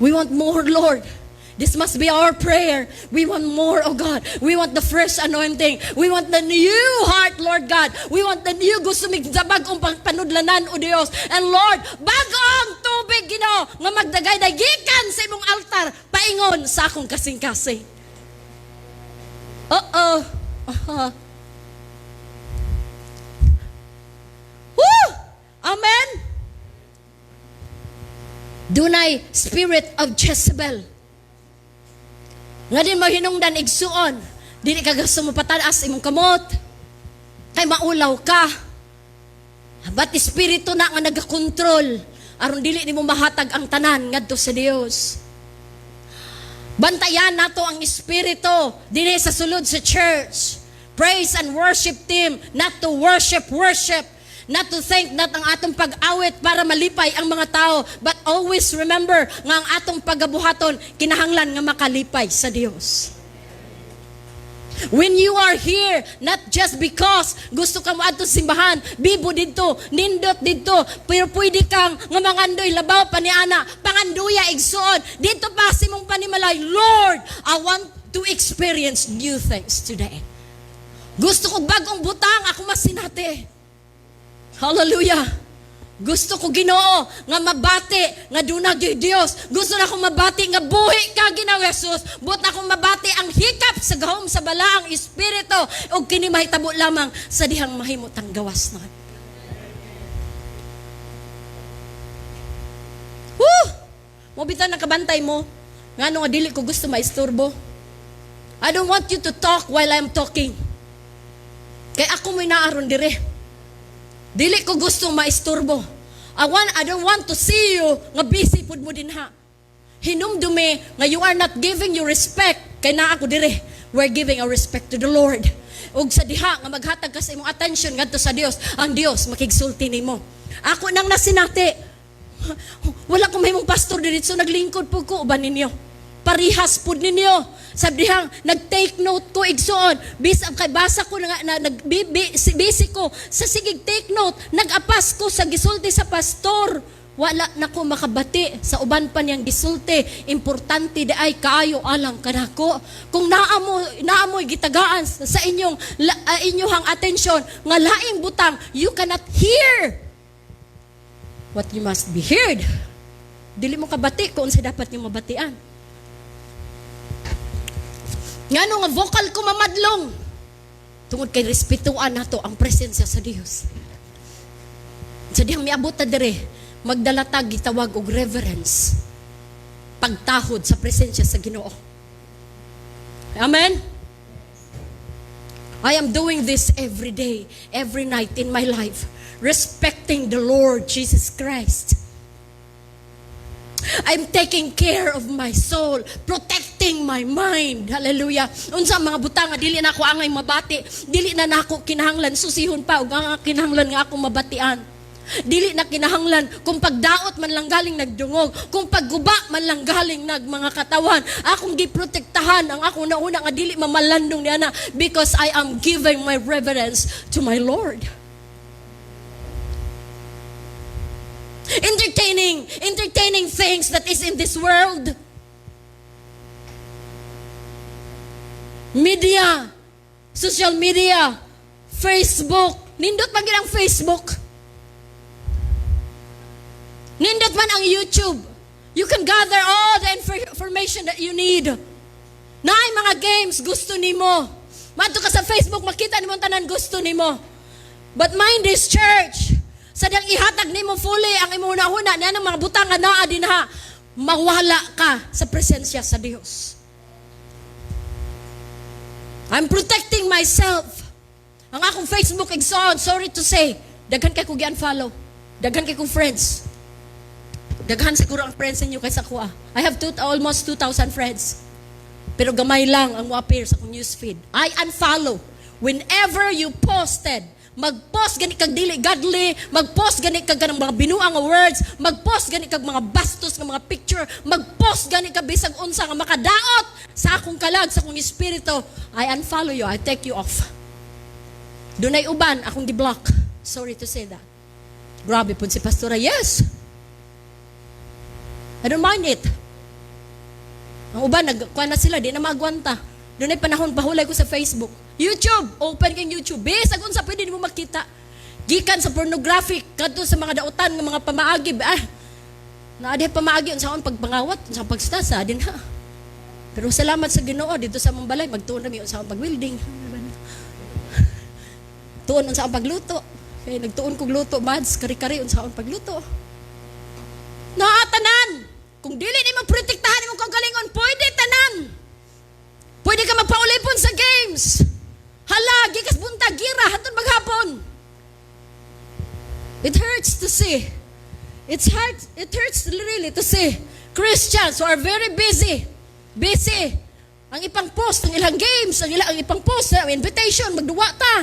We want more, Lord. This must be our prayer. We want more, oh God. We want the fresh anointing. We want the new heart, Lord God. We want the new, gusto mig bagong panudlanan, o Dios. And Lord, bagong tubig, Ginoo, nga magdagay gikan sa imong altar paingon sa akong kasing-kasing. Oo. Woo! Amen. Dunay spirit of Jezebel. Nga din mahinungdan, igsuon, dili ka gusto mo pataas imong kamot. Kay maulaw ka. But espiritu na nga nagakontrol aron dili nimo mahatag ang tanan ngadto sa Dios. Bantayan nato ang espiritu dinhi sa sulod sa church. Praise and worship team, not to worship worship, not to think that ang atong pag-awit para malipay ang mga tao, but always remember nga ang atong pagabuhaton kinahanglan nga makalipay sa Dios. When you are here, not just because gusto ka mo adto sa simbahan, bibo didto, nindot didto, pero pwede kang nga mangandoy labaw pa ni ana, panganduya, igsuon, didto pa sa imong panimalay, "Lord, I want to experience new things today. Gusto ko bagong butang ako masinati." Hallelujah. Gusto ko, Ginoo, nga mabati nga duna gyud Dios. Gusto na akong mabati nga buhi ka, Ginoo Jesus. Buot na akong mabati ang hikap sa gahom sa balaang espiritu ug kini mahitabo lamang sa dihang mahimo tang gawas nun. Woo! Mo bitaw nakabantay mo. Ngano nga dili ko gusto maisturbo. I don't want you to talk while I'm talking. Kay ako mo'y naaron dire. Dili ko gusto maisturbo. I don't want to see you nga busy pud mo dinha. Hinumdumi nga you are not giving your respect kay naa ako dire. We're giving our respect to the Lord. Ug sa diha nga maghatag ka sa imong attention ngadto sa Dios, ang Dios makigsulti nimo. Ako nang nasinati. Wala ko mahimong pastor diretso, naglingkod po ko uban ninyo. Parihas pud ninyo. Sabi dihang, nag-take note ko, igsoon. Bisag kay basa ko na, nag busy ko sa sigig take note, nag-apas ko sa gisulti sa pastor. Wala na ko makabati sa uban pa niyang gisulti. Importante di ay kaayo alang kanako. Kung naamoy gitagaan sa inyong atensyon nga laing butang, you cannot hear what you must be heard. Dili mo kabati kung unsa dapat nimo mabatian. Ngano nga vocal ko mamadlong? Tungod kay respetuan nato ang presensya sa Dios. Sa dihang miabot ta dire, magdala tag gitawag og reverence. Pagtahod sa presensya sa Ginoo. Amen? I am doing this every day, every night in my life, respecting the Lord Jesus Christ. I'm taking care of my soul, protecting my mind. Hallelujah. Unsa ang mga butang nga dili na ako angay mabati, dili na nako kinahanglan susihon pa og nga kinahanglan nga akong mabatian. Dili na kinahanglan kung pagdaot man lang galing nagdungog, kung pagguba man lang galing nag mga katawan, akong giprotektahan ang akong nauna nga dili mamalandong niana because I am giving my reverence to my Lord. Entertaining things that is in this world. Media, social media, Facebook. Nindot man gyud ang Facebook. Nindot man ang YouTube. You can gather all the information that you need. Naay mga games gusto nimo. Madto ka sa Facebook, makita nimo ang tanan gusto nimo. But mind this, church. Sa diyang ihatag nimo fully ang imong hunahuna niya ng mga butang nga naa dinha, mawala ka sa presensya sa Dios. I'm protecting myself. Ang akong Facebook igsoon, sorry to say, daghan kay ko gi-unfollow. Daghan kay kong friends. Daghan siguro ang friends ninyo kaysa ko ah. I have almost 2,000 friends. Pero gamay lang ang mo-appear sa akong newsfeed. I unfollow. Whenever you posted, mag-post gani kag dili godly, mag-post gani kag kanang mga binuang nga words, mag-post gani kag mga bastos nga mga picture, mag-post gani kag bisag unsa nga makadaot sa akong kalag, sa akong espiritu, I unfollow you, I take you off. Dunay uban akong gi-block. Sorry to say that. Grabe pud si Pastora. Yes. I don't mind it. Ang uban, nagkuha na sila, di na maagwanta. Dunay panahon, pahulay ko sa Facebook. YouTube, open kang YouTube. Bisag unsa pwede nimo makita. Gikan sa pornographic, kadto sa mga dautan nga mga pamaagi. Naa diha pamaagi unsa akong pagpangawat, unsa akong pagstasa din ha. Pero salamat sa Ginoo dito sa among balay magtuon rami unsa akong pag-welding. Tuon unsa akong pagluto. Kay nagtuon kog luto, mads, kari-kari unsa akong pagluto. Naa tanan. Kung dili nimo protektahan imong kaugalingon, pwede tanan. Pwede ka magpaulipon sa games. Hala, gikas buntag, gira, hantod maghapon. It hurts to see. It's hard, it hurts really to see Christians who are very busy. Busy. Ang ipang post ang ilang games, ang ipang post, ang invitation, magduwa ta.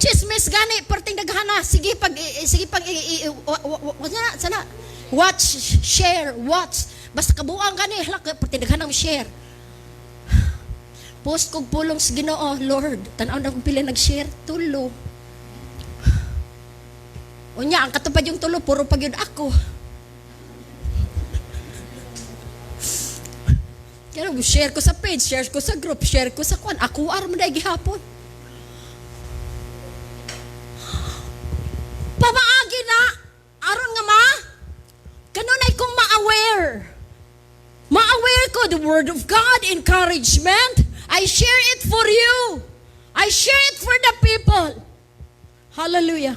Chismis gani, perting daghana. Sige pag, sige pag, sana, sana. Watch, share, watch. Basta kabuang gani, hala, perting daghana share. Post kog pulong sa Ginoo, Lord, tan-aw na kong pila nag-share, tulo. Unya, ang katupad yung tulo, puro pag yun ako. Kaya share ko sa page, share ko sa group, share ko sa kwan. Ako aram na gihapon. Pamaagi na, aron nga ma, kanunay kong ma-aware. Ma-aware ko the word of God, encouragement. I share it for you. I share it for the people. Hallelujah.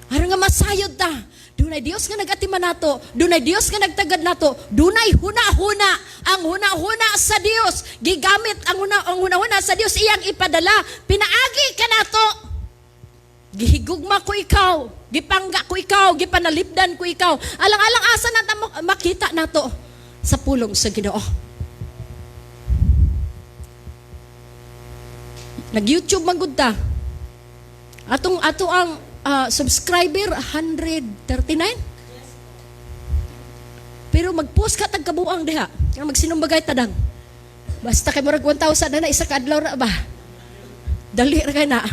Aron nga masayod ta. Dunay Dios nga nag-atiman nato, dunay Dios nga nagtagad nato, dunay huna-huna. Ang huna-huna sa Dios, gigamit ang huna-huna sa Dios iyang ipadala. Pinaagi ka nato. Gihigugma ko ikaw, gipangga ko ikaw, gipanalipdan ko ikaw. Alang-alang asa na ta makita nato sa pulong sa Ginoo. Nag-YouTube man gud ta. Atong ato ang subscriber 139. Pero mag-post ka tag kabuang diha. Nga magsinumbagay tadang. Basta kay murag 1,000 na na isa ka adlaw ra ba. Dali ra kay na.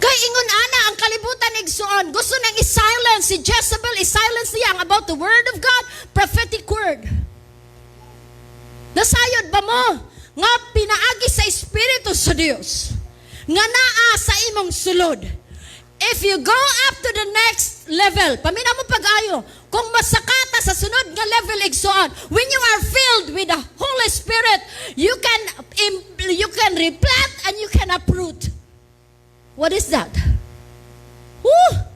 Kay ingon ana ang kalibutan, igsuon. Gusto nang i-silence si Jezebel, i-silence niya ang about the word of God, prophetic word. Nasayod ba mo nga pinaagi sa Espiritu sa Dios nga naa sa imong sulod? If you go up to the next level, paminaw mo pag-ayo, kung masakata sa sunod nga level, igsuon, when you are filled with the Holy Spirit, you can replant and you can uproot. What is that? Woo!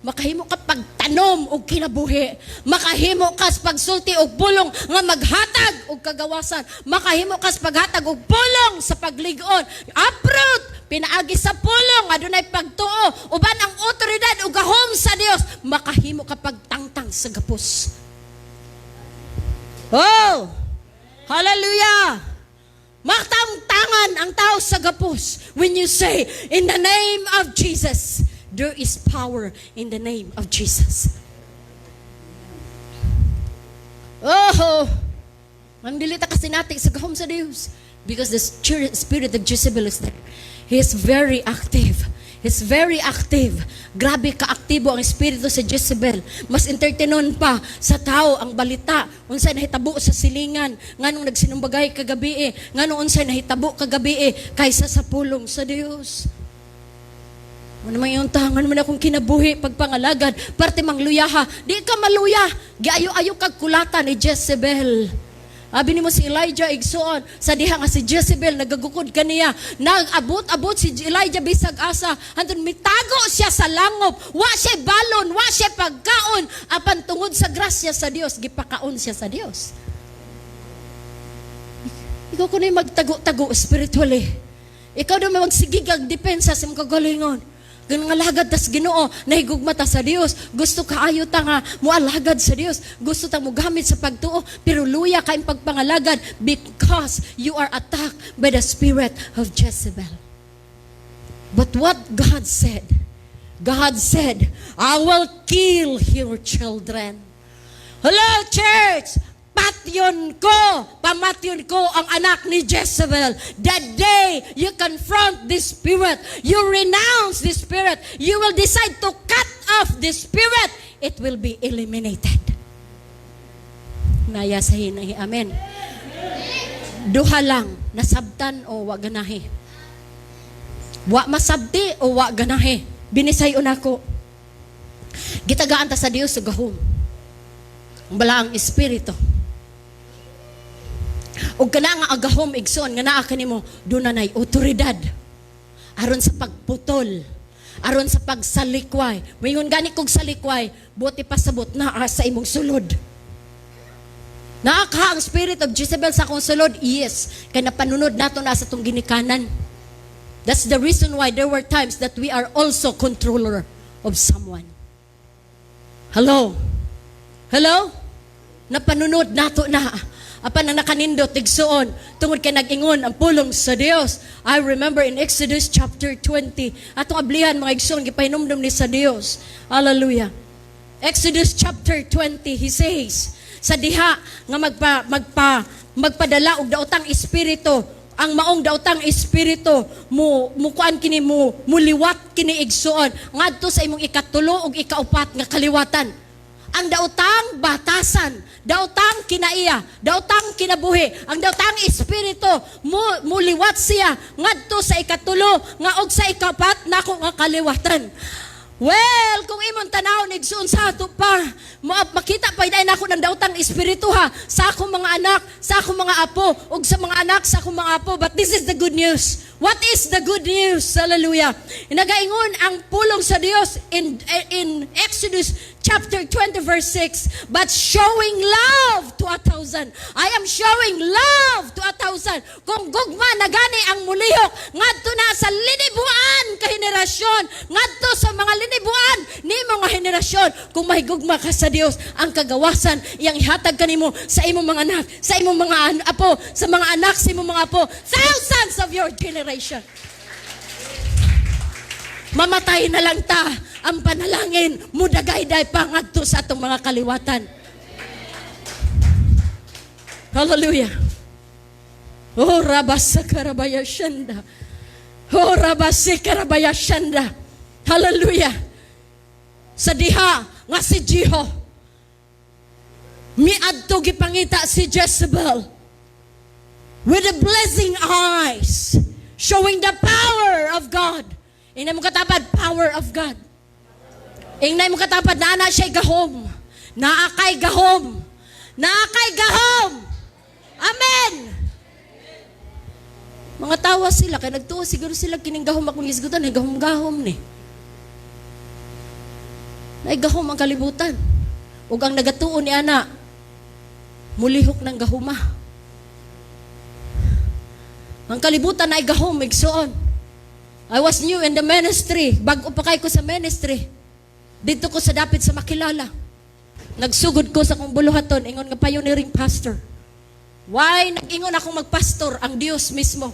Makahimo ka pagtanom og kinabuhi. Makahimo ka sa pagsulti og pulong nga maghatag og kagawasan. Makahimo ka sa paghatag og pulong sa paglig-on. Uproot pinaagi sa pulong adunay pagtuo uban ang otoridad ug gahom sa Dios. Makahimo ka pagtangtang sa gapos. Oh! Hallelujah! Matangtangan ang tao sa gapos when you say, "In the name of Jesus." There is power in the name of Jesus. Oh! Ang dili ta kasi natin sa gahom sa Dios. Because the spirit of Jezebel is there. He is very active. He's very active. Grabe ka-aktibo ang espiritu sa Jezebel. Mas entertainon pa sa tao ang balita. Unsay nahitabo sa silingan. Nganong nagsinumbagay kagabi eh. Nganong unsay nahitabo kagabi eh. Kaysa sa pulong sa Dios. Mo naman yung tangan mo na akong kinabuhi pagpangalagad. Parte mangluyaha. Di ka maluya. Giayo-ayo kag kulata ni Jezebel. Abi nimo si Elijah, igsuon, sa diha nga si Jezebel nagagukod kaniya. Nagabot-abot si Elijah bisag asa hantod mitago siya sa langop. Wa siya balon, wa siya pagkaon, apan tungod sa grasya sa Dios gipakaon siya sa Dios. Ikaw kuno magtago-tago spiritually. Ikaw daw may magsigig ang depensa sa imong kagalingon. Ganun nga alagad tas Ginoo, nahigugma ta sa Dios. Gusto kaayo ta nga moalagad sa Dios. Gusto ta mo gamit sa pagtuo, pero luya ka imong pagpangalagad because you are attacked by the spirit of Jezebel. But what God said, God said, "I will kill your children." Hello, church! Patyon ko, pamatyon ko ang anak ni Jezebel. The day you confront this spirit, you renounce this spirit, you will decide to cut off this spirit, it will be eliminated. Naya sa hinahi. Amen. Duha lang, nasabtan o wa ganahi. Wa masabti o wa ganahi. Binisay nako. Gitagaan ta sa Dios sa gahom. Ang balaang espiritu. Ug kana nga agahom, igsoon, nga naa kanimo, duna nay otoridad aron sa pagputol, aron sa pagsalikway. Moingon gani kog salikway, buot ipasabot naa sa imong sulod. Naa ka ang spirit of Jezebel sa akong sulod? Yes. Kay napanunod nato na sa atong ginikanan. That's the reason why there were times that we are also controller of someone. Hello? Hello? Napanunod nato na. Apan ang nakanindot, igsuon, tungod kay nag-ingon ang pulong sa Dios. I remember in Exodus chapter 20, atong ablihan, mga igsuon, gipahinumdum ni sa Dios. Hallelujah. Exodus chapter 20, he says, sa diha nga magpadala og daotang espiritu, ang maong daotang espiritu mo mukuan kini, mo muliwat kini, igsuon, ngadto sa imong ikatulo ug ikaupat nga kaliwatan. Ang daotang batasan, daotang kinaiya, daotang kinabuhi, ang daotang espiritu mo muliwat siya ngadto sa ikatulo nga og sa ikapat nako nga kaliwatan. Well, kung imong tanaw, igsuon, sa ato pa, makita pa dahil nako ng daotang espiritu ha, sa akong mga anak, sa akong mga apo, ug sa mga anak sa akong mga apo. But this is the good news. What is the good news? Hallelujah. Nagaingon ang pulong sa Dios in Exodus chapter 20 verse 6, "But showing love to 1,000." I am showing love to 1,000. Kung gugma na gani ang mulihok ngadto na sa linibuan ka henerasyon, ngadto sa mga linibuan ni mga henerasyon. henerasyon kung mahigugma ka sa Dios. Ang kagawasan iyang ihatag kanimo sa imong mga anak, sa imong mga apo, sa mga anak sa imong mga apo, thousands of your generation. Mamatay na lang ta, ang panalangin mudagayday pa ngadto sa atong mga kaliwatan. Hallelujah. Oh, rabasa karabaya shanda. Oh, rabasi karabaya shanda. Hallelujah. Sa diha nga si Jehu, miadto gipangita si Jezebel with the blazing eyes, showing the power of God. Ingnan mo katapad, power of God. Ingnan mo katapad, naa na siya gahom. Naa kay gahom. Naa kay gahom. Amen. Mga tawa sila, kay nagtuo siguro sila kining gahom akong hisgutan, ay gahom-gahom ni. Naay gahom ang kalibutan. Ug ang nagatuo ni ana, mulihok ng gahuma. Ang kalibutan ay gahom, igsuon. I was new in the ministry. Bago pa kay ko sa ministry. Dito ko sa dapit sa makilala. Nagsugod ko sa akong buluhaton, ingon nga pioneering pastor. Why nag-ingon akong magpastor? Ang Dios mismo.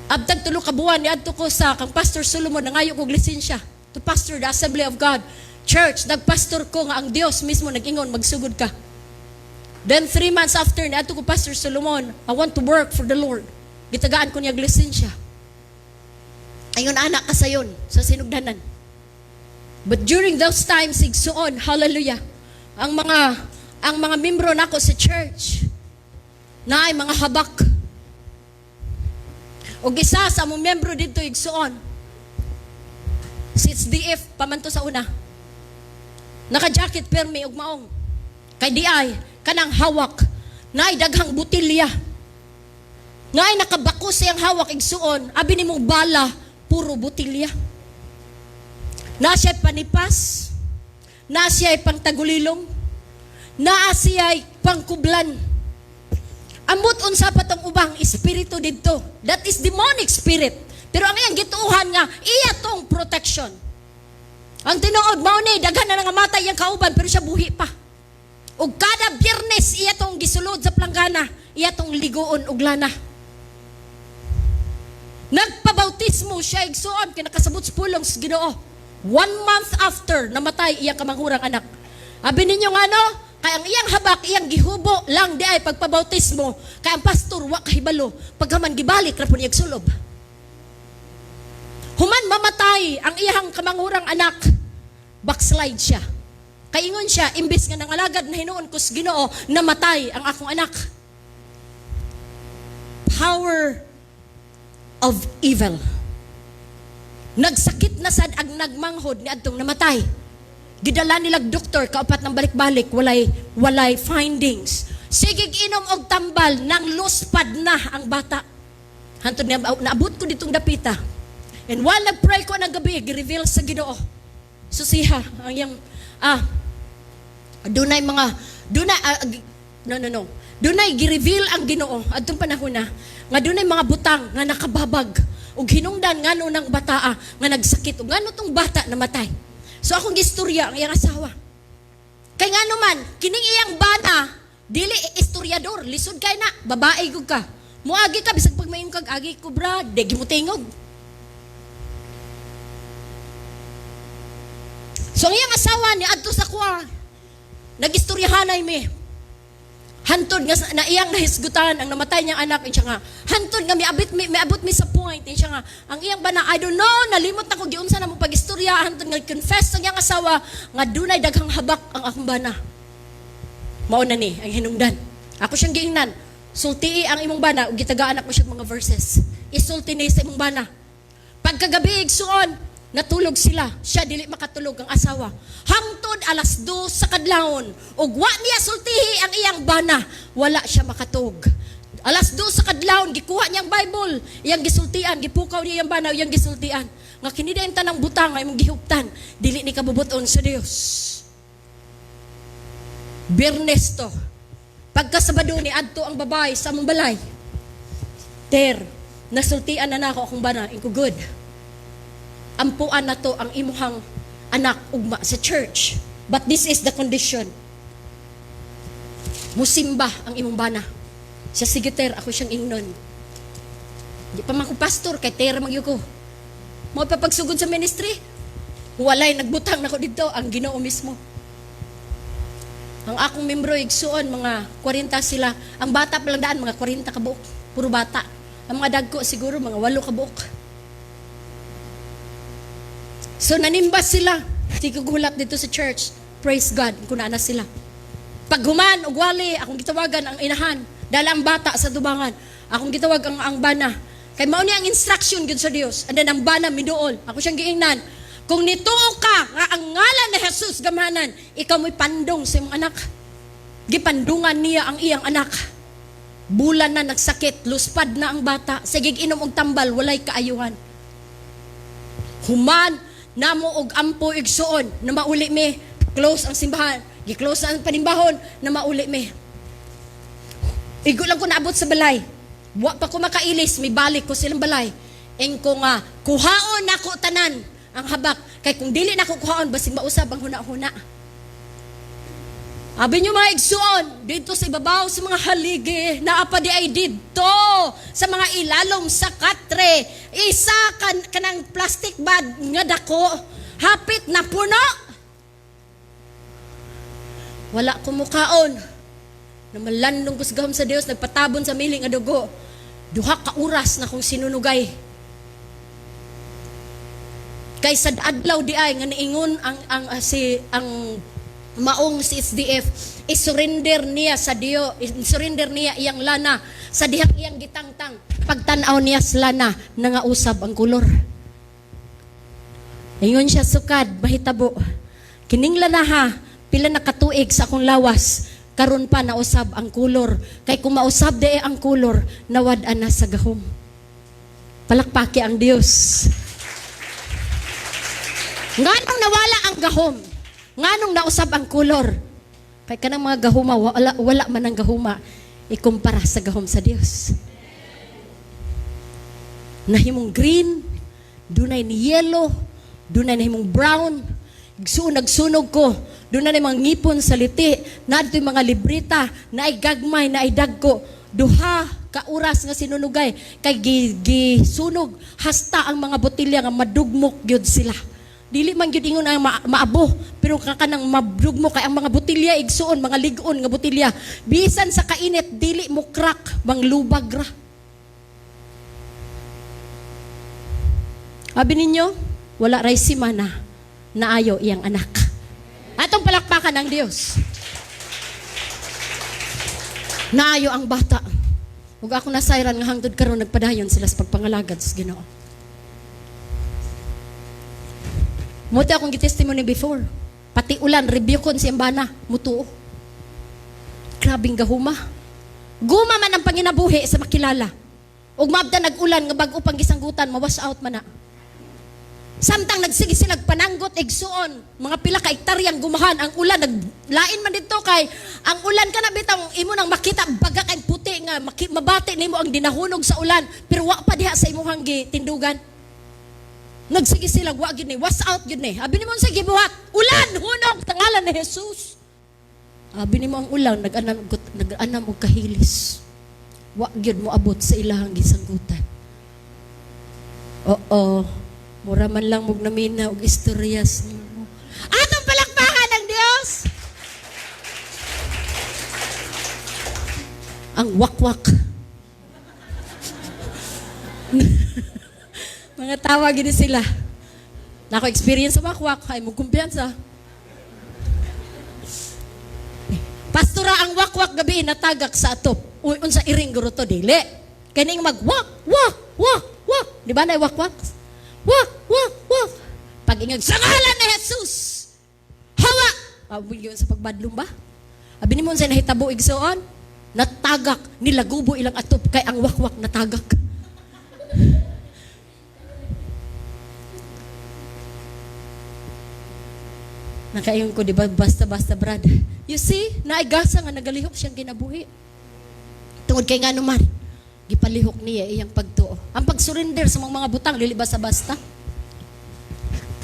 Abtag 3 ka buwan, niadto ko sa kang Pastor Solomon, nangayo kog lisensya to pastor the Assembly of God Church. Nagpastor ko nga ang Dios mismo nag-ingon, magsugod ka. Then 3 months after, niadto ko, "Pastor Solomon, I want to work for the Lord." Gitagaan ko niya og lisensya. Ayon anak kasayon sa sinugdanan. But during those times, igsuon, hallelujah, ang mga membro nako sa church, naay mga habak. Og isa sa among membro dito, igsuon, si HDF, pamanto sa una. Naka-jacket permi og maong. Kay di ay, kanang hawak, naay daghang butilya. Naay nakabako siyang hawak, igsuon, abi nimong bala, puro butilya. Na siya'y panipas, na siya'y pangtagulilong, naa siya'y pangkublan. Amot unsa pa tong ubang espiritu didto. That is demonic spirit. Pero ang iyang gituohan nga iya tong protection. Ang tinuod mao ni daghan na nangamatay iyang kauban pero siya buhi pa. Ug kada Biyernes iya tong gisulod sa planggana, iya tong liguon og lana. Nagpabautismo siya, igsuon, kay nakasabot sa pulong sa Ginoo. One month after namatay iyang kamangurang anak. Abi ninyo nga no, kay ang iyang habak iyang gihubo lang di ay pagpabautismo, kay ang pastor wa kahibalo, pagkaman gibalik ra po niya sulob. Human mamatay ang iyang kamangurang anak, backslide siya. Kay ingon siya, imbis nga nangalagad na hinuon ko sa Ginoo, namatay ang akong anak. Power of evil. Nagsakit na sad ang nagmanghod ni adtong namatay. Gidala nilag doktor, kaupat ng balik-balik, walay findings. Sige inom og tambal, nang luspad na ang bata. Hantod niya, naabot ko ditong dapita. And while nag-pray ko ng gabi, gi-reveal sa Ginoo. Susiha, ang iyang, dunay mga, dunay, no, no, no. Dunay gi-reveal ang Ginoo adtong panahon na nga dunay mga butang nga nakababag ug hinungdan ngano ng bataa nga nagsakit ug ngano tong bata namatay. So akong gistorya ang iyang asawa. Kay ngano man kining iyang bana dili istoryador, lisod kay na, babae gud ka. Muagi ka bisag pag maingon kag agi ko brad, di mo tingog. So ang iyang asawa ni adto sa kuha. Nagistoryahanay mi. Hantod nga na iyang nahisgutan ang namatay niyang anak, siya nga hantod nga miabot mi sa point, siya nga ang iyang bana, I don't know, nalimot na ko giunsa na mo pagistorya, hantod nga confess ang iyang asawa nga dunay daghang habak ang akong bana. Mao na ni ang hinungdan. Ako siyang giingnan, sultii ang imong bana ug gitagaan ako siya mga verses. Isulti ni sa imong bana. Pagkagabi, igsuon, natulog sila. Siya dili makatulog, ang asawa. Hangtod 2:00 sa kadlawon. Ug wa niya sultihi ang iyang bana, wala siya makatug. 2:00 sa kadlawon, gikuha niya ang Bible, iyang gisultian, gipukaw niya iyang bana, iyang gisultian. Nga kini dayon tanang butang nga imong gihuptan, dili ni kabubuton sa Dios. Biyernes to. Pagka Sabado ni adto ang babae sa among balay. Ter, nasultian na nako akong bana, inko good. Ampuan nato ang imuhang anak ugma sa church. But this is the condition. Musimba ang imong bana. Siya, "Sige, ter," ako siyang ingnon. Di pa man ko pastor, kay ter man gyud ko. Mao pa pagsugod sa ministry. Walay nagbutang nako dito, ang Ginoo mismo. Ang akong membro, igsuon, mga 40 sila. Ang bata pa lang daan, mga 40 ka buok. Puro bata. Ang mga dagko siguro mga 8 ka buok. So nanimba sila. Di ko gulat dito sa church. Praise God, kung naa na sila. Paghuman og wali, akong gitawagan ang inahan. Dala ang bata sa tubangan. Akong gitawag ang bana. Kay mao ni ang instruction gyud sa Dios. And then ang bana miduol. Ako siyang giingnan. Kung nituo ka nga ang ngalan ni Jesus gamhanan, ikaw mo'y pandong sa imong anak. Gipandungan niya ang iyang anak. Bulan na nagsakit, luspad na ang bata. Sige inom og tambal, walay kaayuhan. Human namo og ampo, igsuon, na mauli mi. Close ang simbahan. Gi-close na ang panimbahon na mauli mi. Igo lang ko naabot sa balay. Wa pa ko makailis, may balik ko silang balay. Ing ko nga, kuhaon nako tanan ang habak. Kay kung dili nako kuhaon, basig mausab ang huna-huna. Abi niyo, mga igsuon, dito sa ibabaw sa mga haligi, naa pa di ay didto sa mga ilalom sa katre, isa kan kanang plastic bag nga dako, hapit na puno. Wala ko mukaon. Namalandong ko sa gahom sa Dios, nagpatabon sa mili nga dugo. 2 ka oras na kong sinunugay. Kay sa adlaw di ay nga niingon ang si ang maong si SDF, isurrender niya sa Dios, isurrender niya iyang lana sa dihang iyang gitangtang. Pagtan-aw niya sa lana, nangausab ang kolor. Ingon siya, "Sukad mahitabo kining lanaha, pila na katuig sa akong lawas, karon pa nausab ang kolor. Kay kung mausab di ang kolor, nawad-an na sa gahom." Palakpaki ang Dios. Nganong nawala ang gahom? Nganong nausab ang kolor? Kay kanang mga gahuma, wala, wala man ang gahuma ikumpara sa gahom sa Dios. Nahimong green, dunay ni yellow, dunay nahimong brown. Igsuon, nagsunog ko. Dunay na mga ngipon sa liti, naadto'y mga librita, naay gagmay, naay dagko. 2 ka oras nga sinunugay kay gisunog hasta ang mga botelya nga madugmok gyud sila. Dili man gyud ingon ang maabo, pero kanang madugmok kay ang mga botelya, igsuon, mga lig-on nga botelya. Bisan sa kainit dili mo crack, manglubag ra. Abi ninyo, wala ray si mana naayo iyang anak. Atong palakpakan ang Dios. Naayo ang bata. Ug ako nasayran nga hangtod karon nagpadayon sila sa pagpangalagad sa Ginoo. Mao akong gi-testimony before. Pati ulan, rebuke si bana, mutuo. Grabing gahuma. Guma man ang panginabuhi sa makilala. Ug maabda nag-ulan nga bag-o pang gisanggutan, ma-wash out man na. Samtang nagsige sila pananggot, igsuon, mga pila ka hektaryang gumahan, ang ulan naglain man dito kay ang ulan kana bitaw imo nang makita baga kay puti nga mabati nimo ang dinahunog sa ulan pero wa pa diha sa imong gitindugan. Nagsige sila, wa gyud ni, wash out gyud ni. Abi nimo sa gibuhat, "Ulan, hunog, tangalan ni Jesus." Abi nimo ang ulan nag-anam og kahilis. Wa gyud mo abot sa ilahang gisanggutan. Oo. Mura man lang mog namina og istorya sa nimo. Atong palakpakan ang Dios. Ang wakwak. Mga tawa gini sila. Nako experience sa wakwak, ay mo kumpiyansa. Pastora, ang wakwak gabi natagak sa atop. Uy, unsa iring guro to dili. Kaning mag wak wak wak wak. Di ba na wakwak? Wak wak wak. Pag ingag sa ngalan ni Jesus. Hawa. Abi yun sa pagbadlong ba? Abi nimo unsay nahitabo, igsoon? Natagak nilagubo ilang atop kay ang wakwak natagak. Nakaingon ko, di ba, basta-basta, brad. You see, naigasa nga nagalihok siyang kinabuhi. Tungod kay nga naman, gipalihok niya iyang pagtuo. Ang pag-surrender sa mga butang, dili basta-basta.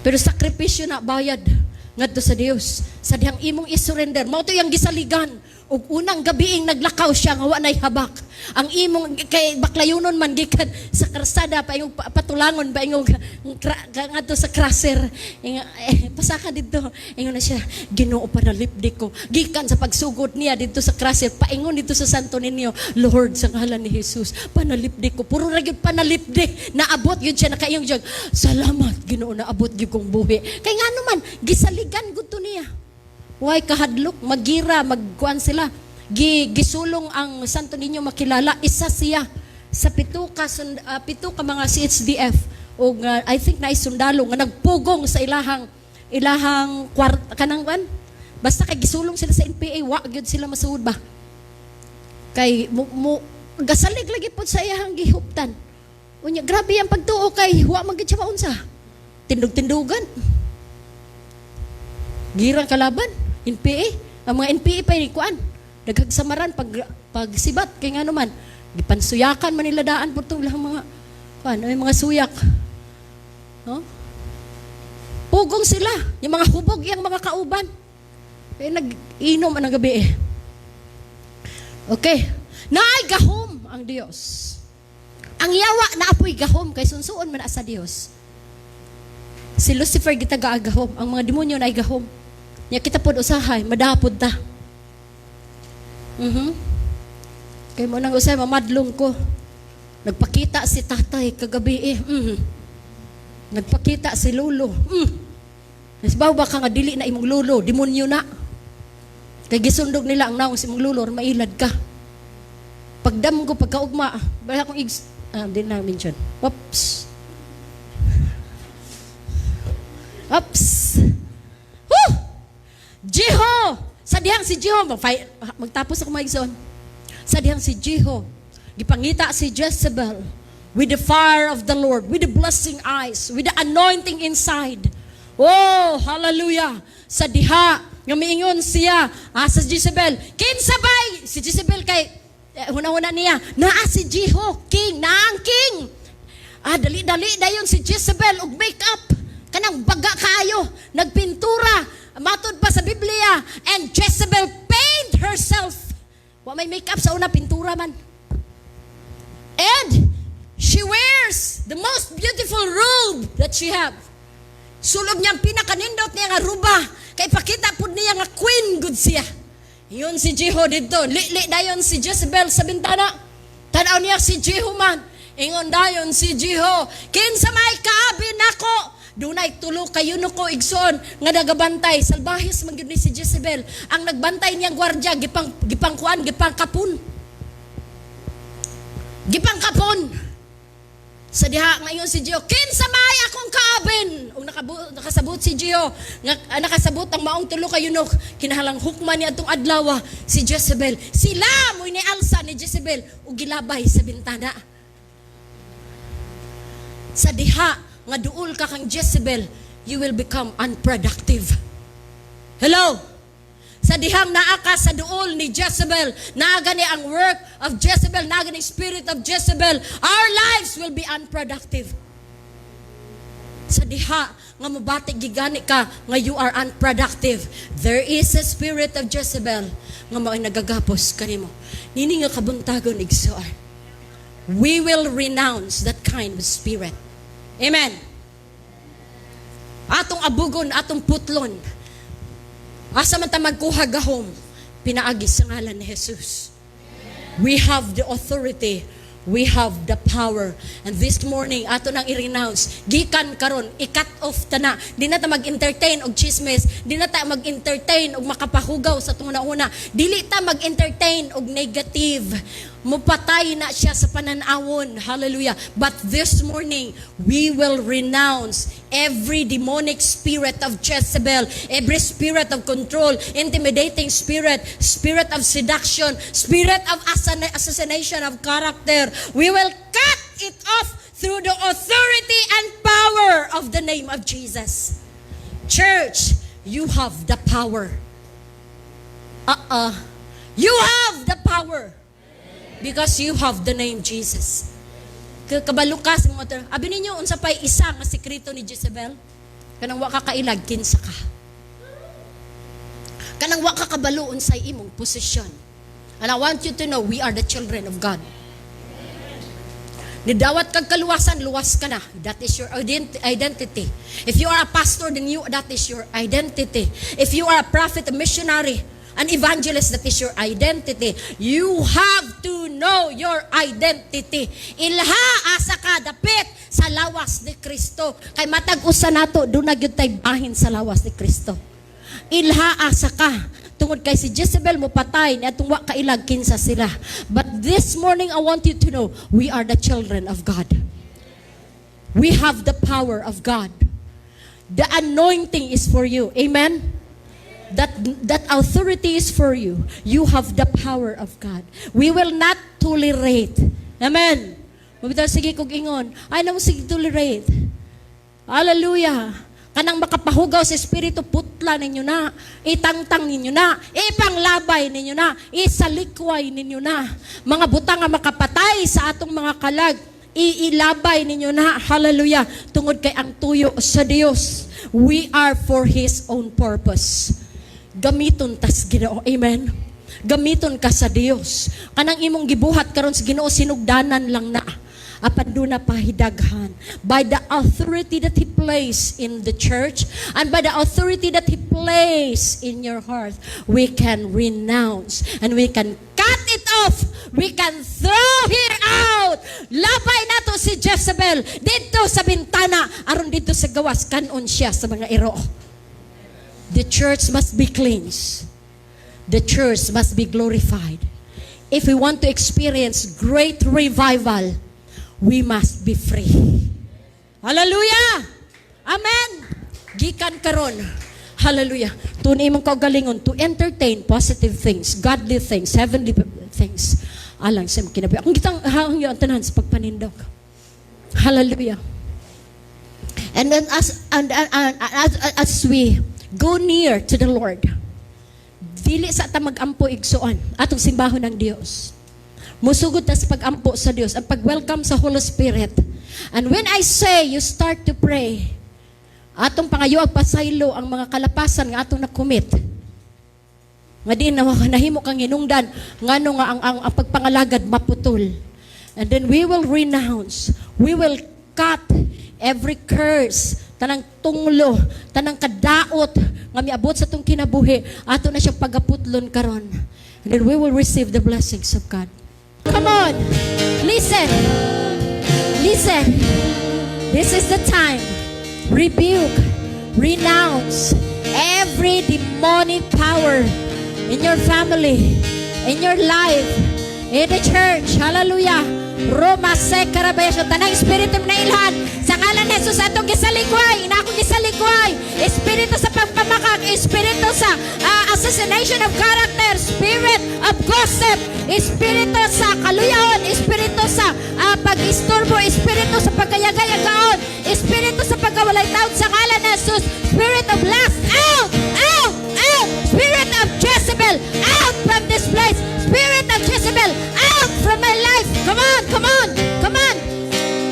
Pero sakripisyo na bayad ngadto sa Dios. Sa dihang imong i-surrender, mao to iyang gisaligan. Ug unang gabiing naglakaw siya nga wa nay habak. Ang imong kay baklayunon man gikan sa karsada pa imong patulangon ba imong ngadto sa crusher. Inga, eh, pasaka didto. Ingon na siya, "Ginoo, panalipdi ko." Gikan sa pagsugod niya didto sa crusher, paingon didto sa Santo Niño, "Lord, sa ngalan ni Jesus, panalipdi ko." Puro ra gyud panalipdi. Naabot gyud siya, nakaingon siya, "Salamat, Ginoo, naabot gyud kong buhi." Kay ngano man gisaligan gud to niya. Way kahadlok, magira, magkuan sila. Gisulong ang Santo Niño, makilala, isa siya sa pito ka mga CHDF o I think na sundalo nga nagpugong sa ilahang ilahang kwart kanang kan. Basta kay gisulong sila sa NPA, wa gyud sila masuod ba. Kay mo gasalig lagi pod sa iyahang gihuptan. Unya, grabe ang pagtuo kay wa man gyud siya maunsa. Tindog-tindugan. Girang kalaban, NPA. Ang mga NPA pa kuan. Daghag samaran pag pagsibat kay ngano man gipansuyakan man nila daan pud tong mga kuan, ay mga suyak. No? Pugong sila, yung mga hubog yang mga kauban. Eh, nag-inom ang gabi eh. Okay. Naay gahom ang Dios. Ang yawa naa poy gahom kay sunsuon man na sa Dios. Si Lucifer gitaga gahom, ang mga demonyo naay gahom. Nya kita pod usahay, madapod ta. Kay mo nang usahay mamadlong ko. Nagpakita si tatay kagabi eh. Nagpakita si lolo. Nasibaw ba ka nga dili na imong lolo, demonyo na. Kay gisundog nila ang naong sa imong lolo, or mailad ka. Pagdam ko, pagkaugma, bala akong igs, ah, di na mention. Oops. Oops. Woo! Jeho! Sa dihang si Jeho, magtapos ako, mga igsoon. Sa dihang si Jeho, gipangita si Jezebel with the fire of the Lord, with the blessing eyes, with the anointing inside. Oh, hallelujah! Sa diha, nga miingon siya, ah, sa Jezebel, "Kinsa bay?" Si Jezebel kay, eh, huna-huna niya, naa si Jeho, king, naa ang king. Ah, dali-dali dayon si Jezebel og make-up. Kanang baga kaayo, nagpintura, matud pa sa Biblia, and Jezebel paint herself. Wa may make-up sa una, pintura man. And she wears the most beautiful robe that she have. Sulob niya ang pinakanindot niya nga ruba. Kay pakita pud niya nga queen gud siya. Yun si Jeho didto. Li-li dayon si Jezebel sa bintana. Tanaw niya si Jeho man. Ingon dayon si Jeho, "Kinsa may kaabi nako?" Dunay tulo ka eunuko, igsoon, nga nagabantay. Salbahis man gyud ni si Jezebel. Ang nagbantay niyang gwardya gipang gipangkuan, gipang kapun. Gipang kapon. Sa diha ngayon si Jeho, "Kinsa may akong kaabin?" Ug nakasabot si Jeho, nga ah, nakasabot ang maong tulo ka eunuch, kinahalang hukman niya atong adlaw si Jezebel. Sila mo'y nialsa ni Jezebel ug gilabay sa bintana. Sa diha nga duol ka kang Jezebel, you will become unproductive. Hello? Sa dihang naa ka sa duol ni Jezebel, naa gani ang work of Jezebel, naa gani spirit of Jezebel, our lives will be unproductive. Sa diha nga mobati gigani ka nga you are unproductive, there is a spirit of Jezebel nga mao'y nagagapos kanimo. Nini nga kabuntagon, igsoon, we will renounce that kind of spirit. Amen. Atong abugon, atong putlon. Asa man ta magkuha gahom? Pinaagi sa ngalan ni Jesus. We have the authority. We have the power. And this morning, ato nang i-renounce. Gikan karon, i-cut off ta na. Di na ta mag-entertain og chismes. Di na ta mag-entertain og makapahugaw sa atong una. Dili ta mag-entertain og negative. Mupatay na siya sa pananawon. Hallelujah. But this morning, we will renounce every demonic spirit of Jezebel, every spirit of control, intimidating spirit, spirit of seduction, spirit of assassination of character. We will cut it off through the authority and power of the name of Jesus. Church, you have the power. Uh-uh. You have the power. Because you have the name Jesus. Kabalo ka sa mga abi ninyo unsa pay isa nga sekreto ni Jezebel? Kanang wa ka kailag kinsa ka. Kanang wa ka kabalo unsay imong posisyon. And I want you to know, we are the children of God. Nidawat kag kaluwasan, luwas ka na. That is your identity. If you are a pastor, then that is your identity. If you are a prophet, a missionary, an evangelist, that is your identity. You have to know your identity. Ilha asa ka dapit sa lawas ni Kristo. Kay matag usa nato, duna gyud tay bahin sa lawas ni Kristo. Ilha asa ka. Tungod kay si Jezebel mo patay ni atong wa kailag kinsa sila. But this morning, I want you to know we are the children of God. We have the power of God. The anointing is for you. Amen. That authority is for you. You have the power of God. We will not tolerate. Amen. Mabitaw sige kog ingon. Ay namo sige tolerate. Hallelujah. Kanang makapahugaw sa espiritu, putla ninyo na, itangtang ninyo na, ipanglabay ninyo na, isalikway ninyo na. Mga butang nga makapatay sa atong mga kalag, iilabay ninyo na. Hallelujah. Tungod kay ang tuyo sa Dios, we are for His own purpose. Gamiton tas Ginoo. Amen. Gamiton ka sa Dios. Kanang imong gibuhat karon sa Ginoo, sinugdanan lang na. Apan duna pa daghan. By the authority that He placed in the church and by the authority that He placed in your heart, we can renounce and we can cut it off. We can throw her out. Labay nato si Jezebel didto sa bintana aron didto sa gawas kanon siya sa mga iro. The church must be cleansed. The church must be glorified. If we want to experience great revival, we must be free. Hallelujah! Amen! Gikan karon. Hallelujah. Tun imong kaugalingon to entertain positive things, godly things, heavenly things. Alang sa imong kinabuhi. Akong gitang hangyo ang tanan sa pagpanindog. Hallelujah. And then as we go near to the Lord, dili sa ta magampo, igsuon, atong simbahon ng Dios. Musugod ta sa pagampo sa Dios, ang pag-welcome sa Holy Spirit. And when I say you start to pray, atong pangayoag pasaylo ang mga kalapasan nga atong na-commit. Nga di na nahimo kang hinungdan ngano nga ang pagpangalagad maputol. And then we will renounce, we will cut every curse, tanang tunglo, tanang kadaot nga miabot sa atong kinabuhi, ato na siyang pagaputlon karon. And then we will receive the blessings of God. Come on. Listen. Listen. This is the time. Rebuke, renounce every demonic power in your family, in your life, in the church. Hallelujah. Roma se karabayasyon. Tanang espiritu na ilhan. Sa ngalan ni Jesus, atong gisalikway. Ina akong gisalikway. Espiritu sa pagpamakak. Espiritu sa assassination of character. Spirit of gossip. Espiritu sa kaluyaon. Espiritu sa pag-isturbo. Espiritu sa pagkayagayagaon. Espiritu sa pagkawalay taon. Sa ngalan ni Jesus. Spirit of lust. Out! Out! Out! Spirit of Jezebel. Out from this place. Spirit of Jezebel. Out from my life. Come on, come on, come on.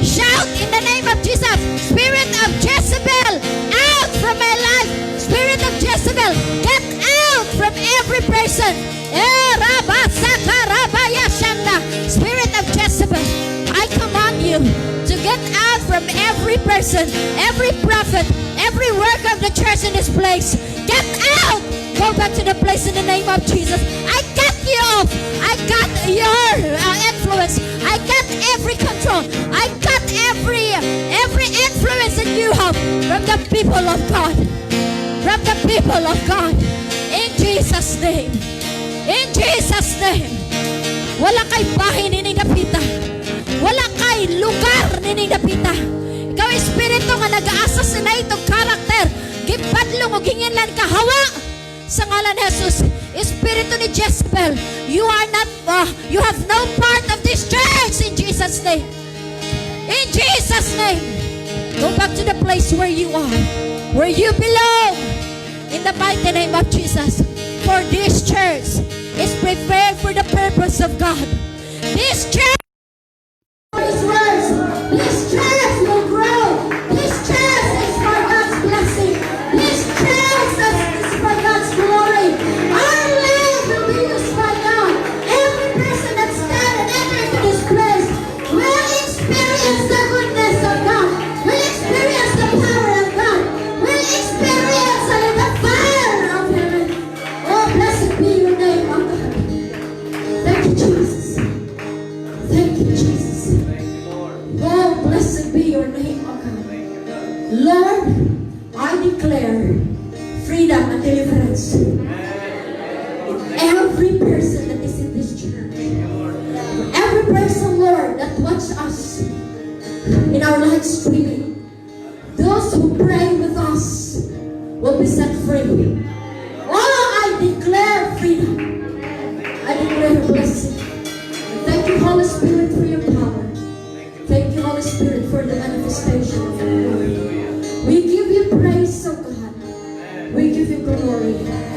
Shout in the name of Jesus. Spirit of Jezebel, out from my life. Spirit of Jezebel, get out from every person. Eh, rabasaka, rabaya, shanda. Spirit of Jezebel, I command you to get out from every person, every prophet, every work of the church in this place. Get out! Go back to the place in the name of Jesus. I cut you off. I cut your influence. I cut every control. I cut every influence that you have from the people of God. From the people of God. In Jesus' name. In Jesus' name. Wala kay bahin nining dapita. Wala kay lugar nining dapita. Ikaw, espiritu nga nag-assassinate og karakter, gibadlong og hinginlan ka, hawa sa ngalan ni Jesus. Espiritu ni Jezebel, you are not, you have no part of this church in Jesus' name. In Jesus' name. Go back to the place where you are, where you belong. In the mighty name of Jesus. For this church is prepared for the purpose of God. This church is words. This church will grow. This church is for God's blessing. Lord, I declare freedom and deliverance in every person that is in this church. For every person, Lord, that watch us in our live streaming. Those who pray with us will be set free. Oh, I declare freedom. I declare blessing. And thank you, Holy Spirit, for your power. Thank you, Holy Spirit, for the manifestation of your glory. We give you praise, O God. We give you glory.